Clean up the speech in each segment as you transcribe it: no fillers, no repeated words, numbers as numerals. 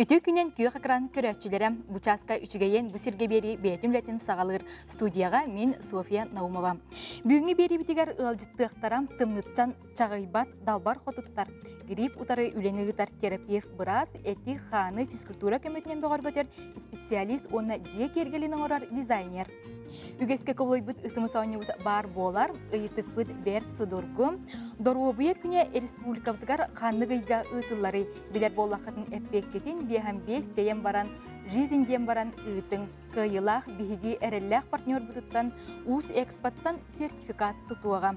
Үтүө күнэн күөх экран көрөөччүлэрэ бу чааска үчүгэйин бу сиргэ биэрии бэйэтин үлэтин саҕалыыр студияҕа мин Софья Наумова. Бүгүҥҥү биэриибитигэр ыалдьыттыахтара тымныттан чаҕыйбат далбар хотуттар, грипп утары үлэни ыытар терапевт быраас, эти-хааны физкультура көмөтүнэн бөҕөргөтөр специалист уонна дьиэ киэргэлин оҥорор дизайнер. Үгэскэ кубулуйбут ысымыс оонньуубут баар буолар, ыйытыкпыт бэрт судургу. Доруобуйа күнэ республикабытыгар ханнык ыйга ыытылларый? Билэр буоллаххытын эппиэккитин биэһэн биэс тэйэн баран, жизнь диэн баран ыытыҥ. Кыайыылаах биһиги эрэллээх партнербутуттан Уус Экспоттан сертификат тутуоҕа.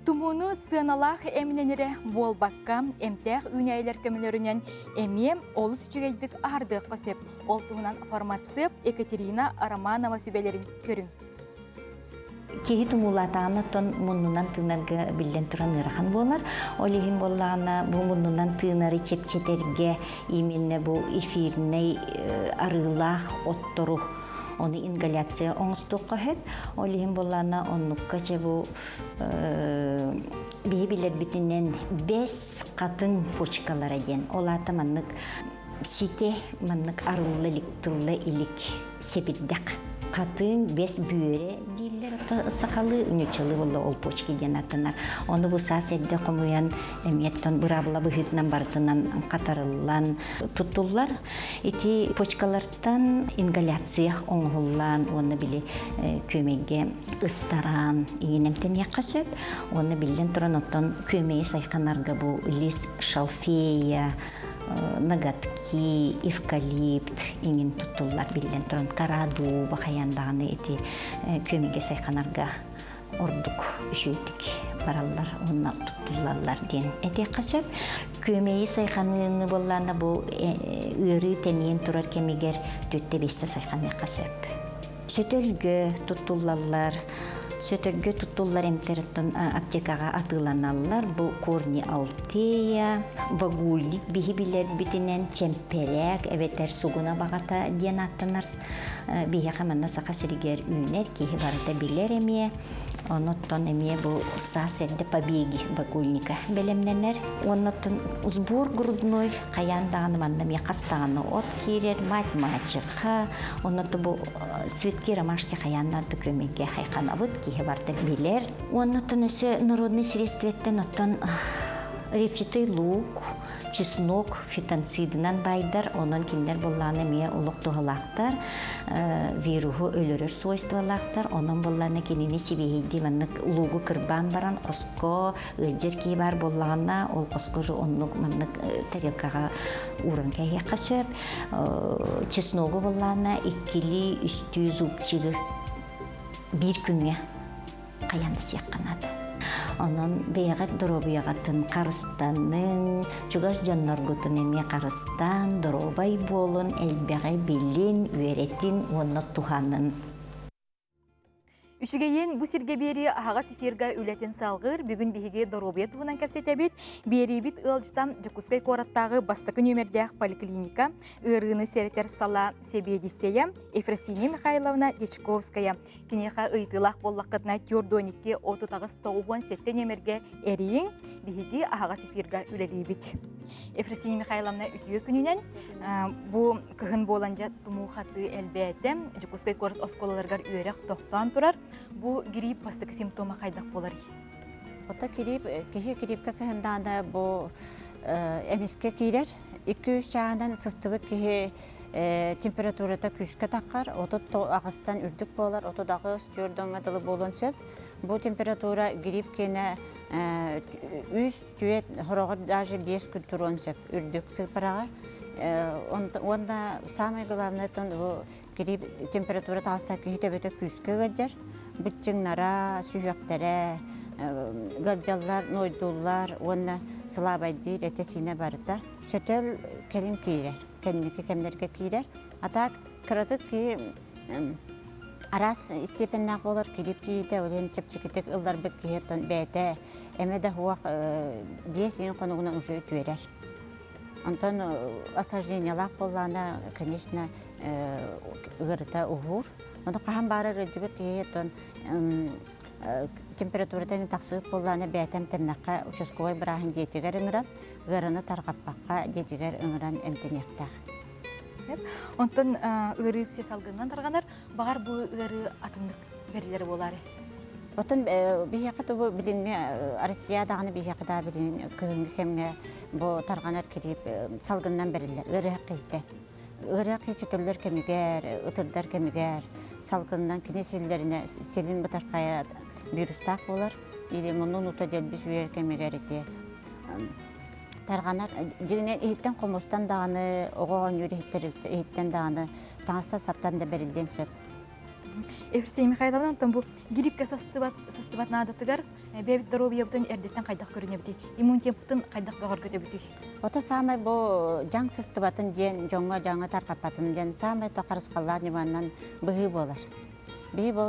Тумууну сыаналаах эминэн эрэ буолбакка, эмтээх үүнээйилэр көмөлөрүнэн эмиэ олус үчүгэйдик аһардыахха сөп. Ол туһунан фармацевт Екатерина Романова сүбэлэрин көрүҥ. Киһи тумуулаатаҕына оттон муннунан тыынарга биллэн туран ыарахан буолар. Ол иһин буоллаҕына бу муннунан тыынары чэпчэтэргэ именно бу эфирнэй арыылаах оттору ону ингаляция оҥостуохха сөп. Ол иһин буоллаҕына оннукка чэ бу биһи билэрбитинэн бэс хатыҥ почкалара диэн. Ол аата маннык сите маннык арылла илик тылла илик сэбирдэх хатыҥ бэс бүөрэ дииллэр сахалыы ньуччалыы буолла ол почки диэн аттанар ону бу саас эрдэ хомуйан эмиэттэн быраабыла быһыытынан барытынан хатарыллан туттуллар ити почкалартан ингаляция оҥоһуллан уонна били күөмэйгэ ыстараан иҥин эмтэниэххэ сөп уонна биллэн туран оттон күөмэйи сайханарга бу лис шалфея ноготки, эвкалипт иҥин туттуллар биллэн туран карадуба хайаан даҕаны ити күөмэйгэ сайханарга ордук үчүгэйдик бараллар уонна туттуллаллар диэн этиэххэ сөп. Күөмэйи сайханыыны буоллаана бу ыарыы тэнийэн турар кэмигэр түттэ биэстэ сайханыахха сөп. Сөтөлгө туттуллаллар. Сөтөлгө туттуллар эмтэр оттон аптекаҕа атыыланаллар. Бу корни алтея, багульник биһи билэрбитинэн чэмпэрээк эбэтэр сугуна баҕата диэн ааттанар. Биһиэхэ манна Саха сиригэр үүнэр киһи барыта билэр эмиэ. Онуттан эмиэ бу саас эрдэ побеги багульника бэлэмнэнэр. Уоннаттан сбор грудной хайаан даҕаны манна эмиэ хас даҕаны от киирэр, мать мачеха, оннотто бу цветки ромашки хайаан да көмөйгө хайханабыт киһи барыта билэр. Уоннаттан өссө народный средстветтен оттон репчатый лук, чеснок фитонцидынан байдар, онон кинилэр буллааны эмиэ олох туһалаахтар, вируһу өлөрөр свойстволаахтар, онон буллааны кинини сибиэһэйдии маннык луугу кырбаан баран хоско ыалдьар киһи баар буоллаҕына, ол хоско же оннук маннык тарелкаҕа ууран кэһиэххэ сөп. Чесногу буллаана иккилии, үстүү зубчигы биир күҥҥэ хайаан да сиэххэ наада. Онон бэйэҕит доруобуйаҕытын харыстаныҥ, чугас дьонноргутун эмиэ харыстаан, доруобай буолун, элбэҕи билин, үөрэтин уонна туһанын. Үчүгэйин бу сиргэ биэрии аһаҕас эфирга үлэтин салҕыыр. Бүгүн биһиги доруобуйа туһунан кэпсэтэбит. Биэриибит ыалдьытам Дьокуускай куораттааҕы бастакы нүөмэрдээх поликлиника ыарыыны сэрэтэр салаа сэбиэдиссэйэ Ефросинья Михайловна Дьячковская. Киниэхэ ыйытыылаах буоллаххытына 42 38 97 нүөмэргэ эрийиҥ. Биһиги аһаҕас эфирга үлэлиибит. Ефросинья Михайловна үтүө күнүнэн бу кыһын буолан дьэ тумуу хатыы элбээтэ. Дьокуускай куорат оскуолаларыгар үөрэх тохтоон турар. Бу грипп бастакы симптома хайдах буоларый? Ота кирип, киһи кирипкэ сыһындаана бу эмискэ киирэр. 2-3 чааһынан сыстыбыт киһи температурата күүскэ таххар, 38-тан үрдүк буолар, 38 түөрт дылы буолуон сөп. Бу температура грипп киэнэ үс түөрт, хороҕор даже биэс күн туруон сөп үрдүк сыыппараҕа. Уонна самое главное бу грипп температура таҕыста киһи төбөтө күүскэ ыалдьар. Быччыҥнара, сүһүөхтэрэ ыалдьаллар, нуойдууллар уонна сылаабайдыыр этэ-сиинэ барыта. Сөтөл кэлин киирэр, кэнники кэмнэргэ киирэр. А так кыратык киһи араас степеннээх буолар килип киһитэ ол чэпчэкитик ылларбыт киһи оттон бэйэтэ эмэ да суох биэс иин хонугунан уже үтүөрэр. Онтон осложнениелаах буоллаҕына, конечно, ыарыта уһуур. Ону хаһан баарар ыалдьыбыт киһи оттон температурата тахсыбыт буоллаҕына бэйэтэ эмтэммэххэ участковай бырааһын дьиэтигэр ыҥыран, ыарыыны тарҕаппакка дьиэтигэр ыҥыран эмтэниэхтээх. Онтон ыарыы үксэ салгынынан тарҕанар, баҕар бу ыарыы атыннык бэриллэр буолаарай? Оттон биһиэхэ бу билиҥҥи Россия даҕаны биһиэхэ да билигин кыһыҥҥы кэмҥэ бу тарҕанар кириип салгынынан бэриллэр ыарыһах киһиттэн. Ыарыһах киһи сөтөллөр кэмигэр, ытырдар кэмигэр салгынынан кини силлэринэ силин бытархайа вирустаах буолар. Или муннун ута дэлби сүйэр кэмигэр ити тарҕанар. Дьиҥинэн иһиттэн хомустан даҕаны, оҕо оонньуур иһиттэн даҕаны таҥастан саптан да бэриллиэн сөп. Евсей Михайловна, онтон бу гриппкэ састыбат, сыстыбат наадатыгар бэйэбит доруобуйабытын эрдэттэн хайдах көрүнэбитий? Иммунитеппытын хайдах бөҕөргөтөбүтүй? Ото саамай бу дьаҥ сыстыбатын диэн, дьоҥҥо дьаҥы тарҕаппатын диэн саамай то харысхаллаах ньыманан быһыы буолар. Биһи бу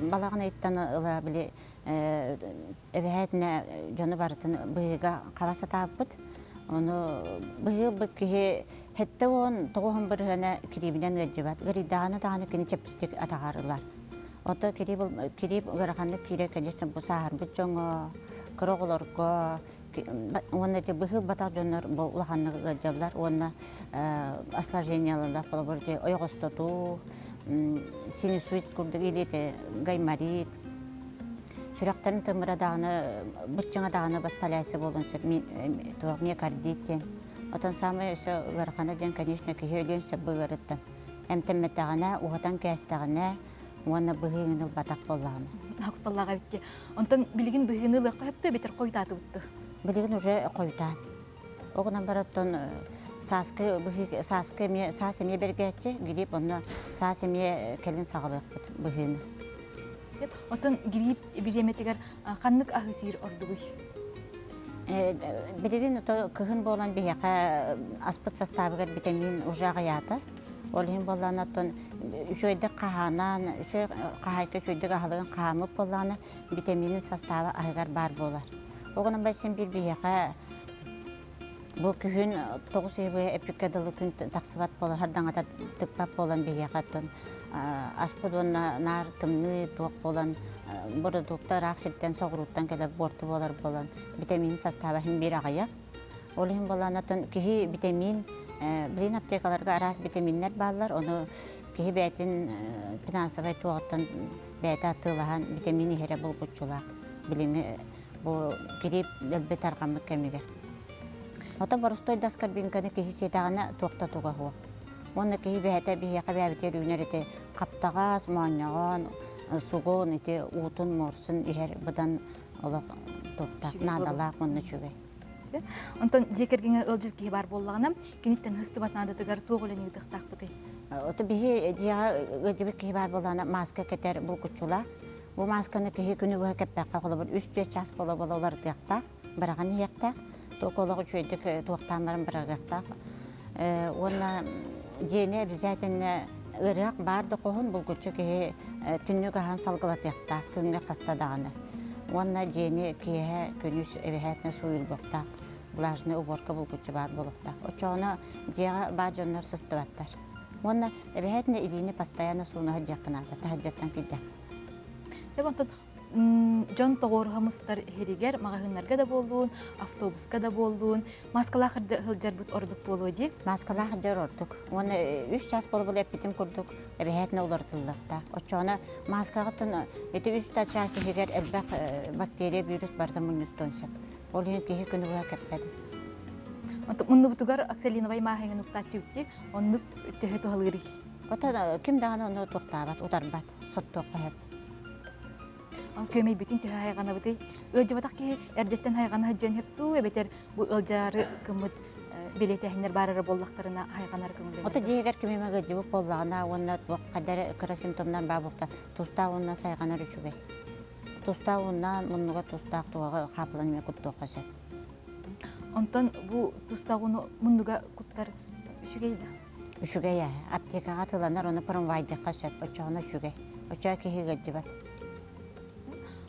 балаҕан ыйыттан ыла били эбэһээтинэ дьону барытын быһыыга хаба сатаабыппыт. Ону быһыы ылбыт киһи 79 бырыһыана кириибинэн ыалдьыбат. Ыарыйдаҕына даҕаны кини чэпчэкитик атаҕар ылар. Ото кириип, кириип ыараханнык киирэр, конечно, бу сааһырбыт дьоҥҥо, кыра оҕолорго уонна ити быһыы ылбатах дьоннор бу улаханнык ыалдьаллар уонна осложнениялалар, холобур, ити ойоҕостотуу, синусит курдук или ити гайморит, сүрэхтэрин тымыра даҕаны, быччыҥа даҕаны воспаляйся буолуон сөп, туох миокардит диэн. Отон саамай өссө ыарахана диэн, конечно, киһи өлүөн сөп бу ыарыттан. Эмтэммэтэҕинэ, уһатан кээстэҕинэ уонна быһыы ылбатах буоллаҕына. Кутталлаах эбит Онтон билигин быһыыны ылыахха сөптөө эбэтэр хойутаатыбыт Билигин уже хойутаан. Ол гынан баран сааскы быһыы сааскы эмиэ саас эмиэ бэргээччи, грипп онно саас эмиэ кэлин саҕалыахпыт быһыыны. Оттон грипп бириэмэтигэр ханнык аһы сиир ордугуй? Билигин кыһын буолан биһиэхэ аспыт састаабыгар витамин уже аҕыйаата. Ол иһин буоллаҕына оттон үчүгэйдик хаһаанан, үчүгэй хаһаайка үчүгэйдик аһылыгын хаһааммыт буоллаҕына витаминин састааба аһыгар баар буолар. Ол гынан баран син биир биһиэхэ Бу күһүн 9 ый эппиккэ дылы күн тахсыбат буолан, хардаҥата тыкпат буолан биһиэхэ оттон аспыт уонна наар тымныы туох буолан бородуукта ыраах сиртэн соҕурууттан кэлэр буорту буолар буолан битэмиин састааба иһин биир аҕыйах. Ол иһин буолан оттон киһи битэмиин билигин аптекаларга араас битэмииннэр бааллар, ону киһи бэйэтин финансовай туоҕуттан бэйэтэ атыылаһан битэмиин иһэрэ булгуччулаах. Билиҥҥи Бу кирип дэлби тарҕаммыт кэмигэр. Ото боростуой да аскорбинканы киһи сиэтэҕинэ туох да туга суох. Уонна киһи бэйэтэ биһиэхэ бэйэбитигэр үүнэр ити хаптаҕас, моонньоҕон, сугун, ити уутун, муорсун иһэр быдан олох туохтаах, наадалаах уонна үчүгэй. Онтон дьиэ кэргэҥҥэ ыалдьар киһи баар буоллаҕына, киниттэн сыстыбат наадатыгар туох үлэни ыытыахтаахпытый? Ото биһи дьиэҕэ ыалдьыбыт киһи баар буоллаҕына мааска кэтэр булгуччулаах. Бу маасканы киһи күнү быһа кэппэххэ холобур үс-түөрт чаас буола-буола уларытыахтаах, быраҕан иһиэхтээх, туох олох үчүгэйдик туохтаан баран быраҕыахтаах. Уонна дьиэни обязательно ыарыһах баар да хоһун булгуччу киһи түннүк аһан салгылатыахтаах күҥҥэ хаста даҕаны. Уонна дьиэни киэһэ күнүс эбэһээтинэ сууйуллуохтаах, влажный уборка булгуччу баар буолуохтаах. Оччоҕуна дьиэҕэ баар дьоннор сыстыбаттар. Уонна эбэһээтинэ илиини постоянно сууна сылдьыахха наада, таһырдьаттан киирдэххэ. Дьэ онтон дьон тоҕуоруһа мустар иһиригэр маҕаһыыннарга да буоллун, автобуска да буоллун, маскалаах сылдьарбыт ордук буолуо дии. Маскалаах сылдьар ордук. Уонна үс чаас буола-буола эппитим курдук, эбэһээтинэ уларытыллыахтаах. Оччоҕуна маскаҕыттан ити үс да чаас иһигэр элбэх бактерия, вирус барыта мунньустуон сөп. Ол иһин киһи күнү быһа кэппэт. Онтон муннубутугар оксалиновай мааһыҥын уктааччыбыт дии, оннук төһө туһалыырый? Оттон ким даҕаны ону туохтаабат, утарбат, соттуохха сөп. Күөмэйбитин төһө хайҕанабытый? Ыалдьыбатах киһи эрдэттэн хайҕана сылдьыан сөп дуу, эбэтэр бу ыалдьаары гыммыт бэлиэтээһиннэр баар эрэ буоллахтарына хайҕанар көҥүллэнэр Ото дьиэгэр ким эмэ ыалдьыбыт буоллаҕына уонна туох хайда эрэ кыра симптомнар баар буолта тустаах уонна сайҕанар үчүгэй. Тустаах уонна муннуга тустаах туоҕа хаапылан эмиэ куттуохха сөп. Онтон бу тустаах ууну муннуга куттар үчүгэй да? Үчүгэй ээ. Аптекаҕа атыыланар, ону промвайдыахха сөп. Оччоҕуна үчүгэй. Оччоҕо киһи ыалдьыбат.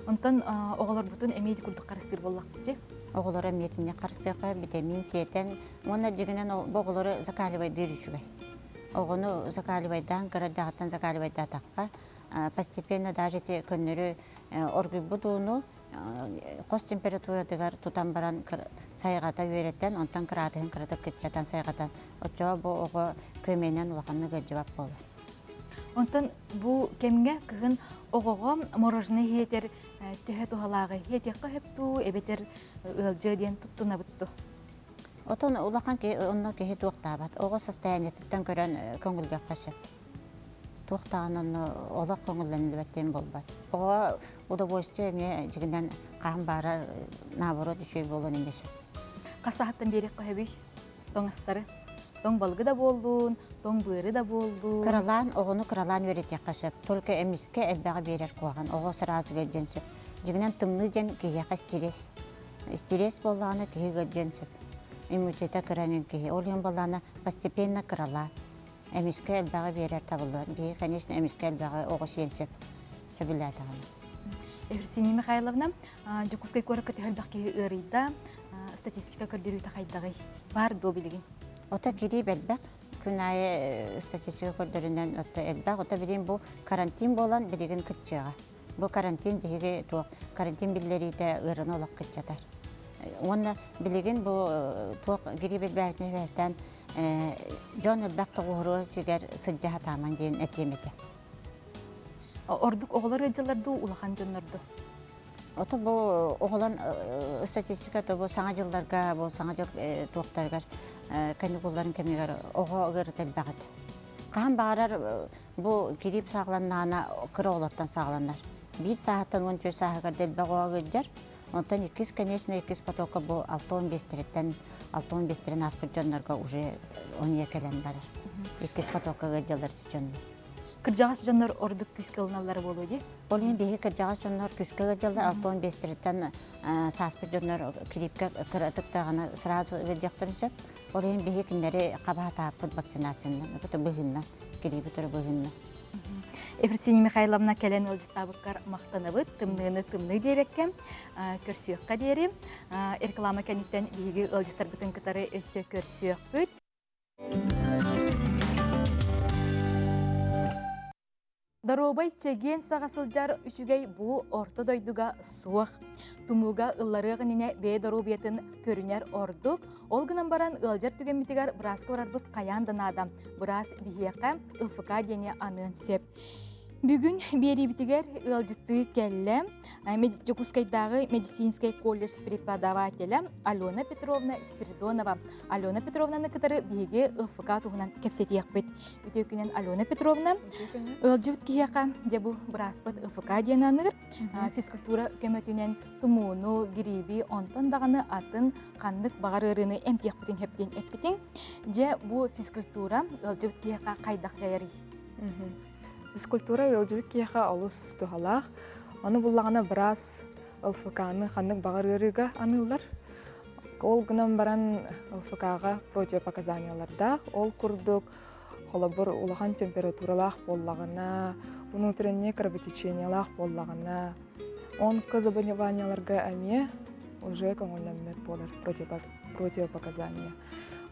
Онтон оҕолорбутун эмиэ ити курдук харыстыыр буоллахпыт дии? Оҕолору эмиэ итинник харыстыахха, битэмиин сиэтэн уонна дьиҥинэн бу оҕолору закаливайдыыр үчүгэй. Оҕону закаливайдаан, кыра эрдэҕиттэн закаливайдаатахха, Постепенно даже ити көннөрү оргуйбут ууну хос температуратыгар тутан баран сайҕата үөрэтэн, онтон кыраатыһын кыратык кыччатан сайҕатан, оччоҕо бу оҕо күөмэйинэн улаханнык ыалдьыбат буолар. Онтон бу кэмҥэ кыһын оҕоҕо мороженое иһиэтэр төһө туһалааҕый? Иһиэтиэххэ сөп дуу, эбэтэр ыалдьыа диэн туттунабыт дуу? Отон улахан киһи онно киһи туохтаабат. Оҕо состояниетыттан көрөн көҥүллүөххэ сөп. Туох даҕаны онно олох көҥүллэниллибэт диэн буолбат. Оҕо удовольствие эмиэ дьигинэн хаһан баара наоборот үчүгэй буолуон эмиэ сөп. Хас саһаттан биэриэххэ сөбүй? Тоҥ астары. Тоҥ балыгы да буоллун, тоҥ быары да буоллун. Кыралаан, оҕону кыралаан үөрэтиэххэ сөп. Только эмискэ элбэҕи биэрэр куһаҕан. Оҕо сразу диэн сөп. Дьигинэн тымныы диэн киһиэхэ стресс. Стресс буоллаҕына киһи ыалдьыан сөп. Иммунитета кыра киһи. Ол иһин буоллаҕына постепенно кыралаан. Эмискэ элбэҕи биэрэр табыллар. Биһиги, конечно, эмискэ элбэҕи оҕо сиэн сөп. Сөбүлээтэҕинэ. Евсения Михайловна, Дьокуускай куоракка төһө элбэх киһи ыарыйда, статистика көрдөрүүтэ хайдаҕый? Баар дуо билигин? Ото кириип элбэх. Күн аайы статистика көрдөрүнэн ото элбэх. Ото билигин бу карантин буолан билигин кыччыаҕа. Бу карантин биһиги туох карантин биллэриитэ ыарыны олох кыччатар. Уонна билигин бу туох гириип элбээбитин сибээстээн дьон элбэх тоҕуһуруо сигэр сылдьа сатаамаҥ диэн этиэм этэ. Ордук оҕолор ыалдьаллар дуу, улахан дьоннор дуу? Ото бу оҕолон статистика то бу саҥа дьылларга, бу саҥа дьыл туохтарыгар каникулларын кэмигэр оҕо ыарыта элбэх этэ. Хаһан баҕарар бу кириип саҕаланнаҕына кыра оҕолортон саҕаланар. Биир сааһыттан 14 сааһыгар да элбэх оҕо ыалдьар. Онтон иккис, конечно, иккис потокка бу 65-тэриттэн 65-тэрин ааспыт дьоннорго уже онуйа кэлэн барар. Иккис потокка ыалдьаллар дьоннор. Кырдьаҕас дьоннор ордук күүскэ ылыналлара буолуо дии? Ол иһин биһиги кырдьаҕас дьоннор күүскэ ыалдьаллар, 65-тэриттэн сааспыт дьоннор кириипкэ кыратык даҕаны сразу ыалдьыахтарын сөп. Ол иһин биһиги кинилэри хабаатааппыт вакцинациянан, быһыынна, кирииби туры быһыынна. Ефросинья Михайловна кэлэн ыалдьыттаабыккар махтанабыт. Тымныыны тымныы диэбэккэ көрсүөххэ диэри. Реклама кэнниттэн биһиги ыалдьыттарбытын кытары өссө көрсүөхпүт. Доруобай чэгиэн саҕа сылдьар үчүгэй бу орто дойдуга суох. Тумууга ылларыах иннинэ бэйэ доруобуйатын көрүнэр ордук. Ол гынан баран ыалдьар түгэммитигэр бырааска барарбыт хайаан да наада. Быраас биһиэхэ ЛФК диэни аныан сөп. Бүгүн биэриибитигэр ыалдьыттыы кэллэ Дьокуускайдааҕы медицинскэй колледж преподавателэ Алена Петровна Спиридонова. Алена Петровнаны кытары биһиги ЛФК туһунан кэпсэтиэхпит. Үтүө күнүн Алена Петровна. Ыалдьыбыт киһиэхэ дьэ бу бырааспыт ЛФК диэн аныыр. Физкультура көмөтүнэн тумууну, гирииби, онтон даҕаны атын ханнык баҕар ыарыыны эмтиэхпитин сөп диэн эппитиҥ. Дьэ бу физкультура ыалдьыбыт киһиэхэ хайдах дьайарый? Физкультура ыалдьыбыт киһиэхэ олус туһалаах. Ону буллаҕына быраас ЛФК-ны ханнык баҕар ыарыыга аныыллар. Ол гынан баран ЛФК-ҕа противопоказаниялардаах. Ол курдук холобур улахан температуралаах буоллаҕына, внутреннее кровотечениелаах буоллаҕына, онкозаболеваниеларга эмиэ уже көҥүллэммэт буолар противопоказания.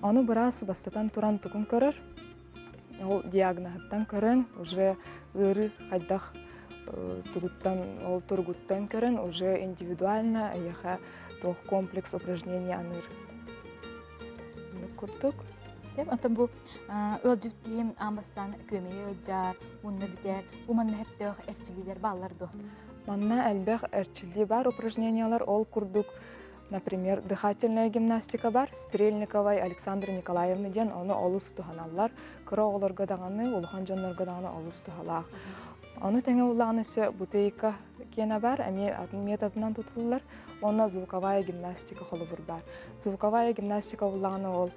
Ону быраас бастатан туран тугун көрөр, ол диагноһыттан көрөн уже ыарыы хайдах тугуттан ол туругуттан көрөн уже индивидуально эйиэхэ туох комплекс упражнений аныыр курдук. Оттон бу ыалдьыт киһи аан бастаан күөмэйи ыалдьар, мунна бүтэр, бу манна сөптөөх эрчиллиилэр бааллар дуо? Манна элбэх эрчиллии бар упражнениялар ол курдук Например, дыхательная гимнастика бар, Стрельниковой Александра Николаевна диэн ону олус туһаналлар. Кыра оҕолорго даҕаны, улахан дьоннорго даҕаны олус туһалаах. Ону тэҥэ улаҕан өссө бутейка киэнэ бар, эмиэ атын методынан тутуллар. Уонна звуковая гимнастика холобур бар. Звуковая гимнастика улаҕана ол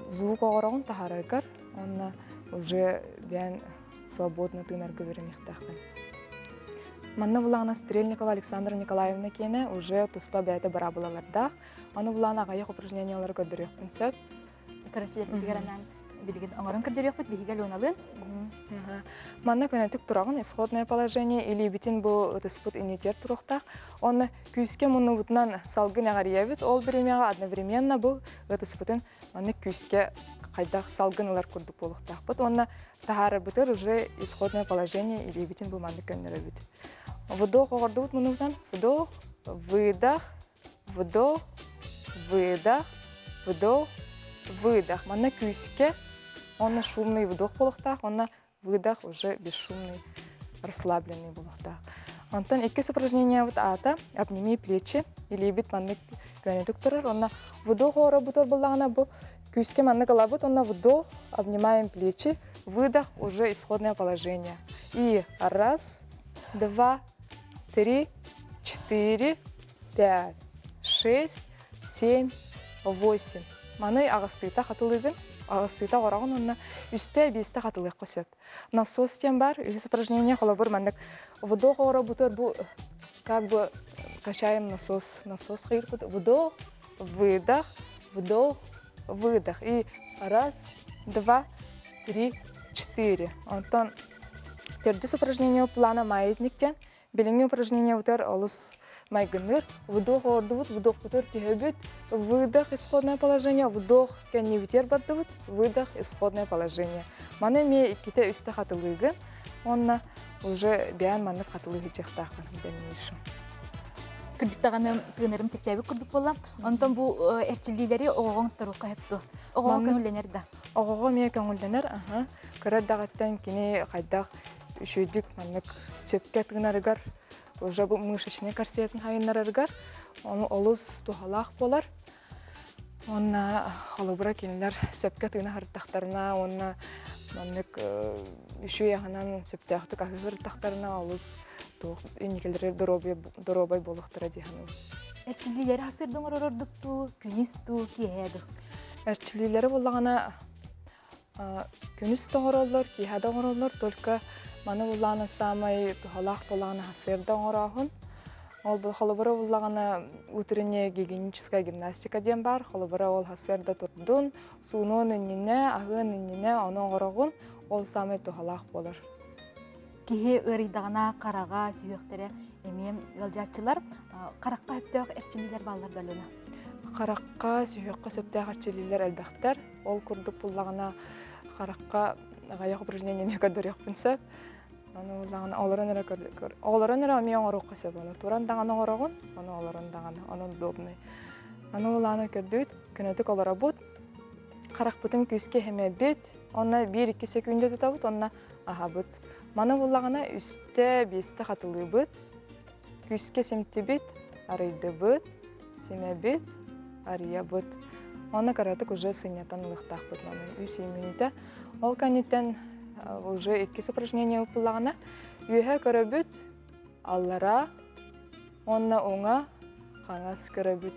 звук оҕороҕун таһаараргар, уонна уже бэйэн свободно тыынарга үөрэниэхтээххин. Манна булаана Стрельникова Александра Николаевна киэнэ уже туспа бэйэтэ быраабылалардаах. Аны булаана аҕыйах упражнениялары көрдөрүөхпүн сөп. Көрөөччүлэрбитигэр анаан билигин оҥорон көрдөрүөхпүт биһиги Аленалыын. Манна көнөтүк тураҕын исходное положение илиибитин бу ытыспыт иннитигэр туруохтаах. Онно күүскэ муннубутунан салгын эҕэрийэбит. Ол бириэмэҕэ одновременно бу ытыспытын маннык күүскэ хайдах салгын ылар курдук буолуохтаахпыт. Уонна таһаарарбытыгар уже исходное положение илиибитин бу маннык көннөрөбүт. Вдох оҕордубут муннубутунан вдох, выдох, вдох, выдох, вдох, выдох. Манна күүскэ, онно шумный вдох буолуохтаах, онно выдох уже бесшумный, расслабленный буолуохтаах. Онтон иккис упражнениябыт аата обними плечи илиибит маннык көнөтүк турар. Онно вдох оҥоробутугар буоллаҕына бу күүскэ маннык ылабыт, онно вдох, обнимаем плечи, выдох уже исходное положение. И раз, два, три, четыре, пять, шесть, семь, восемь. Маны аҕыстыыта хатылыыгын, аҕыстыыта оҥороҕун уонна үстэ, биэстэ хатылыахха сөп. Насос диэн баар, үһүс упражнение холобур маннык вдох оҥоробутугар бу как бы качаем насос, насос хайырбыт вдох, выдох, вдох, выдох. И раз, два, три, четыре. Онтон төрдүс упражнение плана маятник диэн Билиҥҥи упражнениебытыгар олус майгынныыр. Вдох оордубут, вдохпутугар түһэбит, выдох исходное положение, вдох кэннибитигэр бардыбыт, выдох исходное положение. Маны эмиэ иккитэ-үстэ хатылыыгын уонна уже бэйэн маннык хатылыы сылдьыахтааххын в дальнейшем. Кырдьык даҕаны тыынарым чэпчээбит курдук буолла. Онтон бу эрчиллиилэри оҕоҕоҥ торуохха сөп дуо? Оҕоҕо көҥүллэнэр да? Оҕоҕо эмиэ көҥүллэнэр, аха. Кыра эрдэҕиттэн кини хайдах үчүгэйдик маннык сөпкө тыынарыгар уже бу мышечный корсетин хайыннарарыгар ону олус туһалаах буолар. Уонна холобура кинилэр сөпкө тыына сырыттахтарына уонна маннык үчүгэй аһынан сөптөөхтүк аһыы сырыттахтарына олус туох инникилэри доруобай буолуохтара дии саныыбын. Эрчиллиилэри хасырдың орорордук дуу, күнүс дуу, киэһээ дуу? Эрчиллиилэри буллаҕына Күнүс да оҥороллор, киэһэ да оҥороллор, только маны буллаҕына саамай туһалаах буоллаҕына сарсыарда оҥорооһун. Ол холобура буллаҕына утренняя гигиеническая гимнастика диэн баар. Холобура ол сарсыарда турдун, суунуон иннинэ, аһыан иннинэ ону оҥороҕун, ол саамай туһалаах буолар. Киһи ыарыйдаҕына хараҕа, сүһүөхтэрэ эмиэ ыалдьааччылар. Харахха сөптөөх эрчиллиилэр бааллар да Алена? Харахха, сүһүөххэ сөптөөх эрчиллиилэр элбэхтэр. Ол курдук буллаҕына харахха аҕыйах упражнение эмиэ көрдөрүөхпүн сөп. Ону буллаҕына олорон эрэ олорон эрэ эмиэ оҥоруохха сөп. Ону туран даҕаны оҥороҕун, ону олорон даҕаны, ону удобный. Аны буллаҕына көрдүүт, көнөтүк олоробут, харахпытын күүскэ иһимэбит, онно биир-икки сөкүүндэ тутабыт, онно аһабыт. Маны буллаҕына үстэ, биэстэ хатылыыбыт, Күүскэ симтибит, арыйдыбыт, симэбит, арыйабыт. Уонна кыратык уже сынньатан ылыахтаахпыт маны үс мүнүүтэ. Ол кэнниттэн уже иккис упражнение ыппыллаҕына үөһэ көрөбүт, аллара уонна уҥа хаҥас көрөбүт.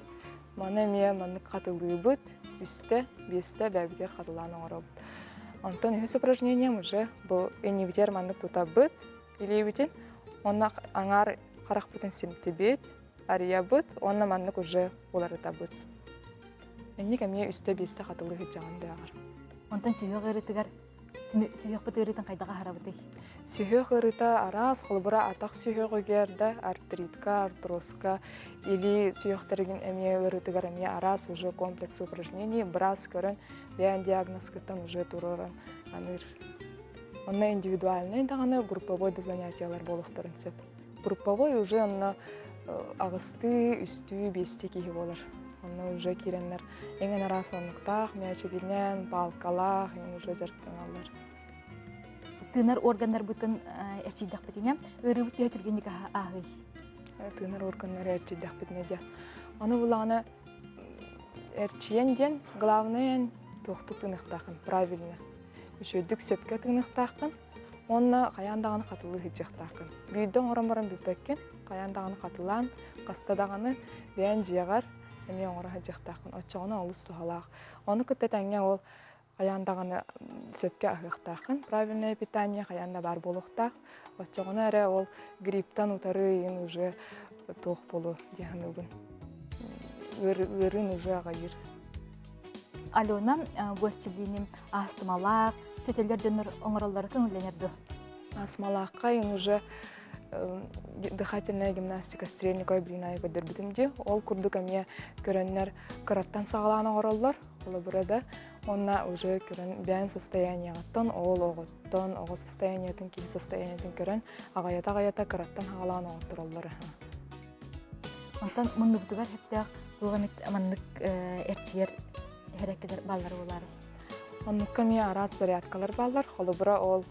Маны эмиэ маннык хатылыыбыт, үстэ, биэстэ бэйэбитигэр хатылаан оҥоробут. Онтон үһүс упражнением уже бу иннибитигэр маннык тутабыт, илиибитин уонна аҥаар харахпытын симтибит, арыйабыт уонна маннык уже уларытабыт. Инник эмиэ үстэ-биэстэ хатылыы сылдьаҕын дээҕэр. Онтон сүһүөх ыарыытыгар сүһүөхпүт ыарыытын хайдах аһарабытый? Сүһүөх ыарыыта араас, холобура атах сүһүөҕүгэр да, артритка, артрозка, или сүһүөхтэригин эмиэ ыарыытыгар эмиэ араас уже комплекс упражнений, быраас көрөн, бэйэн диагнозкыттан уже туруоран аныыр. Онно индивидуальнай даҕаны групповой да занятиялар буолуохтарын сөп. Групповой уже онно аҕыстыы, үстүү, биэстии киһи буолар. Онно уже киирэннэр эҥин араас оннуктаах, мээчигинэн, палкалаах эҥин уже дьарыктаналлар. Тыынар органнарбытын эрчийдэхпитинэ, ыарыыбыт төһө түргэнник ааһый? Тыынар органнары эрчийдэхпитинэ дьэ. Аны булаҕына эрчийэн диэн, главное эн туохтук тыыныахтааххын правильно. Үчүгэйдик сөпкө тыыныахтааххын уонна хайаан даҕаны хатылыы сылдьыахтааххын. Биирдэ оҥорон баран бүппэккин, хайаан даҕаны хатылаан, хаста даҕаны бэйэҥ дьиэҕэр эмиэ оҥоро сылдьыахтааххын. Оччоҕуна олус туһалаах. Ону кытта тэҥҥэ ол хайаан даҕаны сөпкө аһыахтааххын, правильное питание хайаан да баар буолуохтаах. Оччоҕуна эрэ ол грипптан утары ыйын уже туох буолуо дии саныыбын. Ыарыын уже аҕайыыр. Алена бу эрчиллиини астымалаах, сөтөллөр дьоннор оҥороллоро көҥүллэнэр дуо? Астмалаахха им уже дыхательная гимнастика Стрельниковой Блинайы көрдөрбүтүм дии. Ол курдук эмиэ көрөннөр кыраттан саҕалаан оҥороллор. Холобура да. Уонна уже көрөн бэйэн состояниеҕыттан, ол оҕоттон, оҕо состояниетын, киһи состояниетын көрөн, аҕайата-аҕайата кыраттан хаалаан оҥоттороллор. Онтон муннубутугар сөптөөх туох эмит маннык эрчийэр эрэккэлэр бааллар буолаары? Оннукка эмиэ араас зарядкалар бааллар. Холобура, ол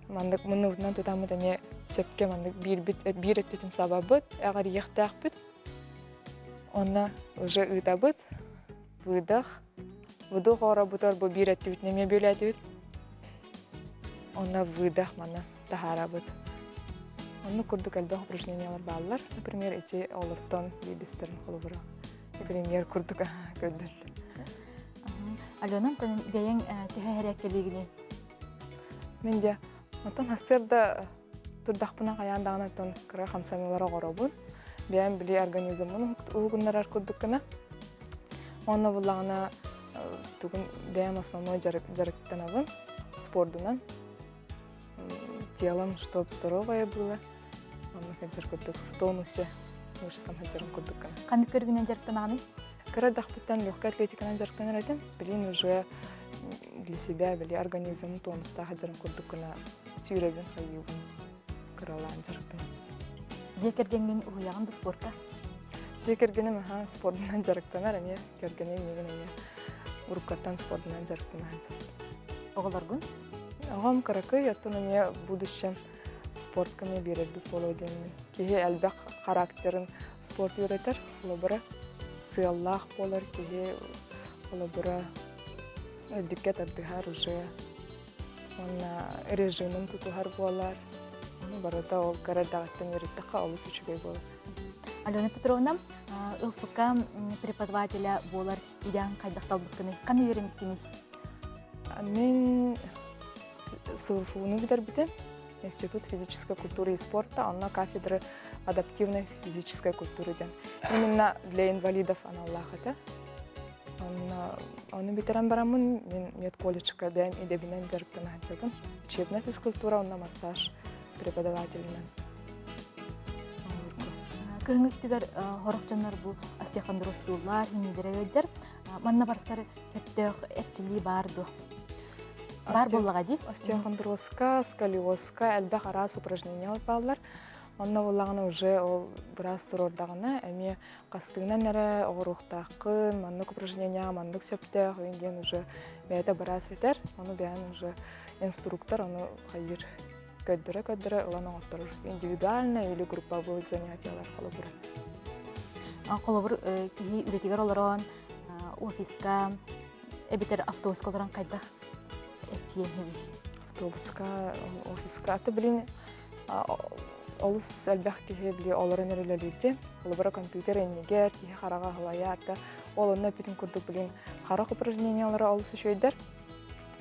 маннык муннубутунан тутаммыт эмиэ сөпкө маннык биирбит биир өттүтүн сабабыт, эҕэрийиэхтээхпит. Онно уже ыытабыт. Выдох. Выдох оҥоробутугар бу биир өттүбүтүн эмиэ бүөлээтибит. Онно выдох маны таһаарабыт. Оннук курдук элбэх упражнениялар бааллар. Например, эти олортон биирдэстэрин холобура. Пример курдук көрдөрдө. Алена, бэйэҥ төһө эрээккэлиигиний? Мин дьэ, оттон сарсыарда турдахпына хайаан даҕаны оттон кыра хамсаныылары оҥоробун. Бэйэм били организммын уһугуннарар курдук гына. Онно буллаҕына тугун бэйэм основной дьарыктанабын спордунан. Телом, чтоб здоровое было. Онно сылдьар курдук в тонусе мышцам сылдьарым курдук гына. Ханнык көрүҥүнэн дьарыктанаҕыный? Кыра эрдэхпиттэн легкая атлетиканан дьарыктанар этим. Билин уже для себя, били организмым тонустаах сылдьарым курдук гына сүүрэбин, хайыыбын, кыралаан дьарыктанабын. Дьиэ кэргэҥҥин уһуйаҕын да спорка? Дьиэ кэргэним аһа спордунан дьарыктанар эмиэ, кэргэним миигин эмиэ уруккаттан спордунан дьарыктана сылдьар. Оҕолоргун? Оҕом кыракый, оттон эмиэ в будущем спортка эмиэ биэрэрбит буолуо диэммин. Киһи элбэх характерын спорт үөрэтэр, холобура, сыаллаах буолар киһи, холобура, үрдүккэ тардыһар уже уонна режимин тутуһар буолар. Ону барыта ол кыра эрдэҕиттэн үөрэттэххэ олус үчүгэй буолар. Алена Петровна, ЛФК преподавателя буолар идэҕин хайдах талбыккыный? Ханна үөрэммиккиний? Мин СВФУ-ну бүтэрбитим. Институт физической культуры и спорта, онно кафедры адаптивной физической культуры диэн. Именно для инвалидов аналлаах этэ. Онно ону бүтэрэн бараммын мин медколледжка бэйэм идэбинэн дьарыктана сылдьабын. Учебная физкультура уонна массаж преподавателинэн. Кыһыҥҥы өттүгэр сорох дьоннор бу остеохондрозтууллар, иҥиилэрэ ыалдьар. Манна барсар сөптөөх эрчиллии баар дуо? Баар буоллаҕа дии. Остеохондрозка, сколиозка элбэх араас упражнениялар бааллар. Онно буоллаҕына уже ол быраас туруордаҕына эмиэ хастыынан эрэ оҕоруохтааххын, маннык упражнения маннык сөптөөх диэн уже бэйэтэ быраас этэр. Ону бэйэн уже инструктор ону хайыыр көрдөрө-көрдөрө ылан оҥотторор. Индивидуально или групповые занятиялар холобура. Холобур киһи үлэтигэр олорон офиска эбэтэр автобуска олорон хайдах эрчийэн эбий? Автобуска, офиска. Аты билин олус элбэх киһи били олорон эрэ үлэлиирди. Холобура компьютер иннигэр киһи хараҕа аһылайар да ол онно эппитин курдук билин харах упражнениялара олус үчүгэйдэр.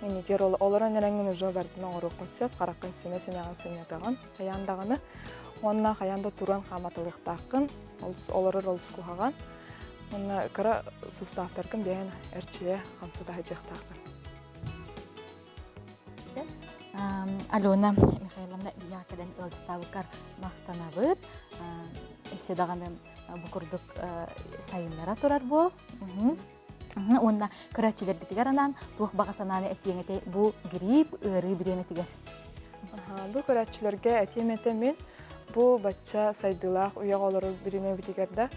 Иннигэр олорон эрэҥҥин уже барытын оҥоруоххун сөп, хараххын симэ-симэҕин сынньатаҕын хайаан даҕаны. Уонна хайаан да туран хааматылыахтааххын, олус олорор олус куһаҕан. Уонна кыра суставтаргын бэйэн эрчийэ хамсата сылдьыахтааххын. Алена Михайловна биһиэхэ кэлэн ыалдьыттаабыккар махтанабыт. Өссө даҕаны бу курдук сайыннара турар буол. Уонна көрөөччүлэрбитигэр анаан туох баҕа санааны этиэҥ этэй бу грипп ыарыы бириэмэтигэр? Бу көрөөччүлэргэ этиэм этэ мин бу бачча сайдыылаах үйэҕэ олорор бириэмэбитигэр да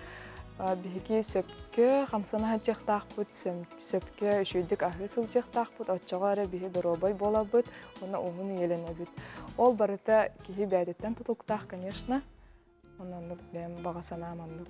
биһиги сөпкө хамсана сылдьыахтаахпыт, сөпкө үчүгэйдик аһыы сылдьыахтаахпыт, оччоҕо эрэ биһи доруобай буолабыт уонна уһун үйэлэнэбит. Ол барыта киһи бэйэтиттэн тутулуктаах, конечно. Оннук бэйэм баҕа санаам оннук.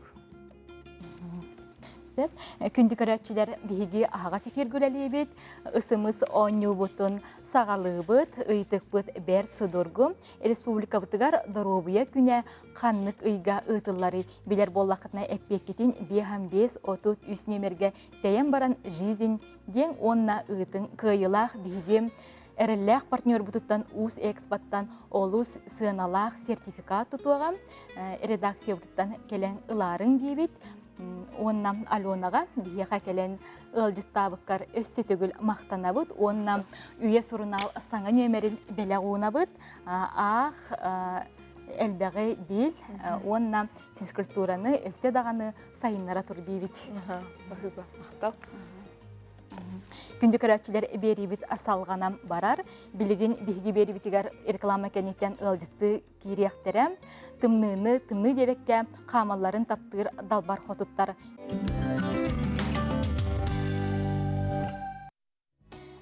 Сөп. Күндү көрөөччүлэр, биһиги аһаҕас эфиргэ үлэлиибит, ысымыс оонньуубутун саҕалыыбыт, ыйытыкпыт бэрт судургу. Республикабытыгар доруобуйа күнэ ханнык ыйга ыытылларый билэр буоллаххытына эппиэккитин 5 33 нүөмэргэ тэйэн баран «Жизнь» диэн уонна ыытыҥ кыайыылаах биһиги эрэллээх партнербутуттан Уус Экспоттан олус сыаналаах сертификат тутуоҕа редакциябытыттан кэлэн ылаарыҥ диэбит уонна Аленаҕа биһиэхэ кэлэн ыалдьыттаабыккар өссө төгүл махтанабыт уонна Үйэ сурунаал саҥа нүөмэрин бэлэх уунабыт аах элбэҕи бил уонна физкультураны өссө даҕаны сайыннара тур диибит. Баһыыба, махтал. Күндү көрөөччүлэр биэриибит салҕанан барар. Билигин биһиги биэриибитигэр реклама кэнниттэн ыалдьыттыы киириэхтэрэ. Тымныыны тымныы диэбэккэ хаамалларын таптыыр далбар хотуттар.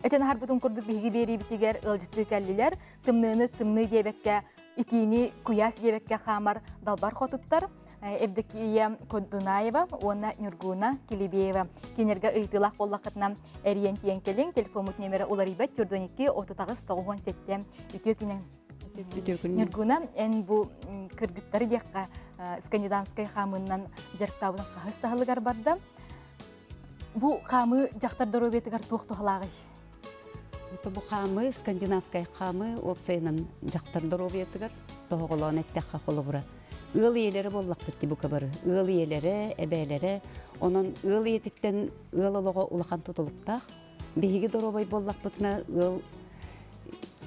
Этэн аһарбытым курдук биһиги биэриибитигэр ыалдьыттыы кэллилэр. Тымныыны тымныы диэбэккэ, итиини куйаас диэбэккэ хаамар далбар хотуттар. Евдокия Кодунаева уонна Нюргуна Килибеева. Кинилэргэ ыйытыылаах буоллаххытына эрийэн тиийэн кэлиҥ. Телефоммут нүөмэрэ уларыйбат 42 38 97. Үтүө күнүн. Үтүө күнүн. Нюргуна, эн бу кыргыттары диэххэ скандинавскай хаамыынан дьарыктаабытын хаһыс таһылыгар барда. Бу хаамыы дьахтар доруобуйатыгар туох туһалааҕый? Бу хаамыы, скандинавскай хаамыы уопсайынан дьахтар доруобуйатыгар тоһоҕолоон эттэххэ холобура. Ыал ийэлэрэ буоллахпыт дии бука бары. Ыал ийэлэрэ, эбээлэрэ. Онон ыал ийэтиттэн ыал олоҕо улахан тутулуктаах. Биһиги доруобай буоллахпытына ыал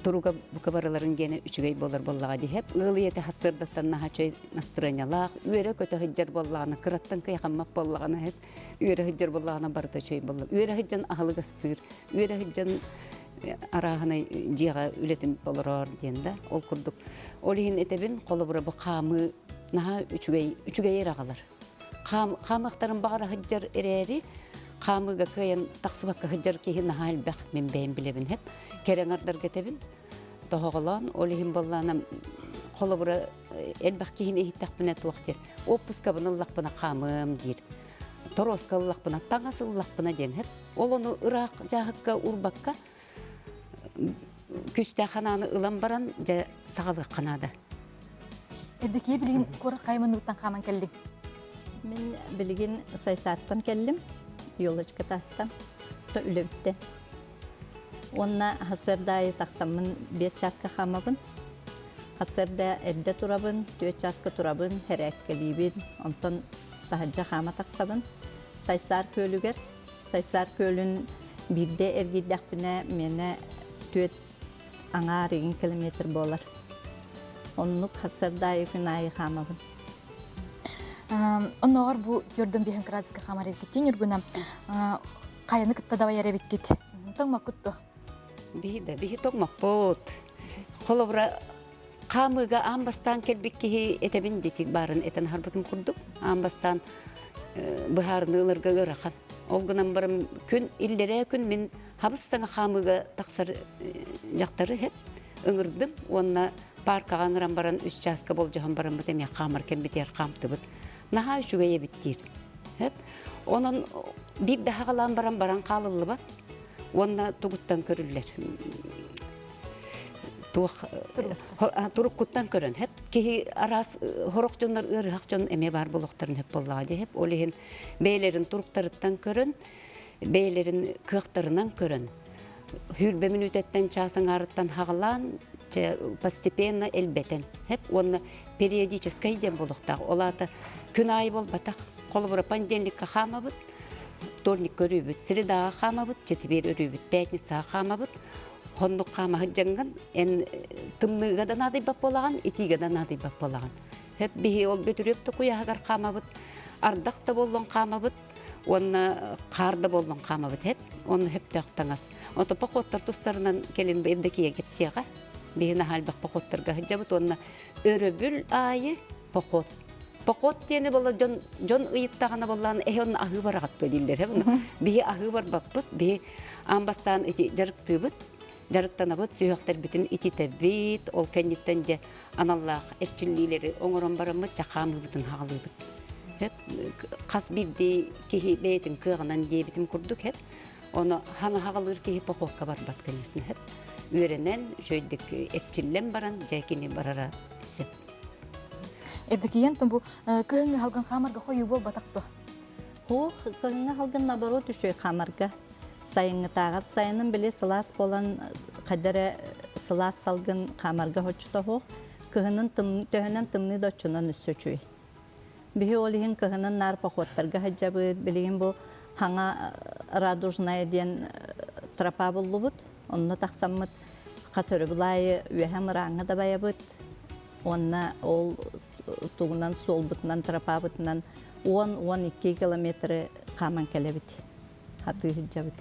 туруга бука барыларын диэни үчүгэй буолар буоллаҕа диһэп. Ыал ийэтэ сарсыардаттан наһаа үчүгэй настырыанньалаах, үөрэ-көтө сылдьар буоллаҕына, кыраттан кыйахаммат буоллаҕына эһэт үөрэ сылдьар буоллаҕына барыта үчүгэй буолла. Үөрэ сылдьан аһылык астыыр, үөрэ сылдьан арааһынай дьиэҕэ үлэтин толороор диэн да ол курдук. Ол иһин этэбин, холобура бу хаамыы наһаа үчүгэй, үчүгэй эрэ аҕалар. Хаамыахтарын баҕара сылдьар эрээри, хаамыыга кыайан тахсыбакка сылдьар киһи наһаа элбэх мин бэйэм билэбин хэп. Кэрэ аҥардарга этэбин, тоһоҕолоон, ол иһин буоллаана холобура элбэх киһини иһиттэхпинэ туох диир, отпускабын ыллахпына хаамыам диир. Торуоска ыллахпына, таҥас ыллахпына диэн хэп. Ол ону ыраах дьааһыкка урбакка күстээх ханааны ылан баран дьэ саҕалыахха наада. Евдокия билигин куорат хайманныгыттан хааман кэллиҥ? Мин билигин Сайсааттан кэллим, елочкатааттан, то үлэбиттэн. Уонна сарсыарда аайы тахсаммын 5 чааска хаамабын. Сарсыарда эрдэ турабын, 4 чааска турабын, хэрээккэлиибин, онтон таһырдьа хаама тахсабын. Сайсаар күөлүгэр Сайсаар күөлүн биирдэ эргийдэхпинэ, миэнэ түөрт аҥаар игин километр буолар. Оннук сарсыарда аайы күн аайы хаамабын. Оннооҕор бу түөрдөн биэһин градуска хаамар эбиккит Ньургуна хайаны кытта дабайар эбиккит. Тоҥмоккут дуо? Биһи да биһи тоҥмоппут. Холобура Хаамыыга аан бастаан кэлбит киһи этэбин дитик баарын этэн аһарбытым курдук. Аан бастаан быһаарыныы ыларга ыарахан. Ол гынан баран күн иллэрээ күн мин хабыс саҥа хаамыыга тахсар дьахтары хэп ыҥырдым уонна пааркаҕа ыҥыран баран үс чааска болдьоһон бараммыт эмиэ хаамар кэмбитигэр хаамтыбыт. Наһаа үчүгэй эбит диир. Хэп. Онон биир да хаҕалаан баран баран хаалыллыбат уонна тугуттан көрүллэр туох туруккуттан көрөн хэп киһи араас хорох дьоннор ыарыһах дьон эмиэ баар буолуохтарын хөп буоллаҕа дии хэп ол иһин бэйэлэрин туруктарыттан көрөн бэйэлэрин кыахтарынан көрөн сүүрбэ мүнүүтэттэн чаас аҥаарыттан хаҕалаан постепенно элбэтэн хэп уонна периодическай диэн буолуохтаах ол аата күн аайы буолбатах холобура понедельникка хаамабыт вторникка өрүүбүт средаҕа хаамабыт четверг өрүүбүт пятницаҕа хаамабыт Хоннук хаамаһыт дьаҥҥын эн тымныыга да наадыйбат буолаҕын, итиигэ да наадыйбат буолаҕын. Хөп биһи ол Бөтүрүөп да куйааһыгар хаамабыт, ардах да буоллун хаамабыт, уонна хаар да буоллун хаамабыт хэп, онно хөптөөх таҥас. Ото походтар тустарынан кэлин Евдокия кэпсиэҕэ. Биһи наһаа элбэх походтарга сылдьабыт уонна өрөбүл аайы поход. Поход диэни буолла дьон дьон ыйыттаҕына буоллаан эһи онно аһыы бараҕыт дуо дииллэр. Биһи аһыы барбаппыт, биһи аан бастаан ити дьарыктыыбыт, дьарыктанабыт, сүһүөхтэрбитин ититэбит, ол кэнниттэн дьэ аналлаах эрчиллиилэри оҥорон бараммыт дьэ хаамыыбытын хаҕалыыбыт. Хөп, хас биирдии киһи бэйэтин кыаҕынан диэбитим курдук хэп, ону хаҥа хаҕалыыр киһи похуокка барбат, конечно, хэп. Үөрэнэн, үчүгэйдик эрчиллэн баран, дьэ кини барара сөп. Евдокиян бу кыһыҥҥы халгын хаамарга хойуу буолбатах дуо? Һуох, кыһыҥҥы халгын наоборот үчүгэй хаамарга. Сайыҥҥытааҕар сайынын били сылаас буолан хайда эрэ сылаас салгын хаамарга соччото суох. Кыһынын төһөнөн тымныы да оччонон өссө үчүгэй. Биһи ол иһин кыһынын наар походтарга сылдьабыт. Билигин бу хаҥа Радужная диэн тропа буллубут. Онно тахсаммыт хас өрөбүл аайы үөһэ мырааҥҥа дабайабыт. Уонна ол тугунан суолбутунан тропабытынан 10-12 километры хааман кэлэбит. Хатыы сылдьабыт.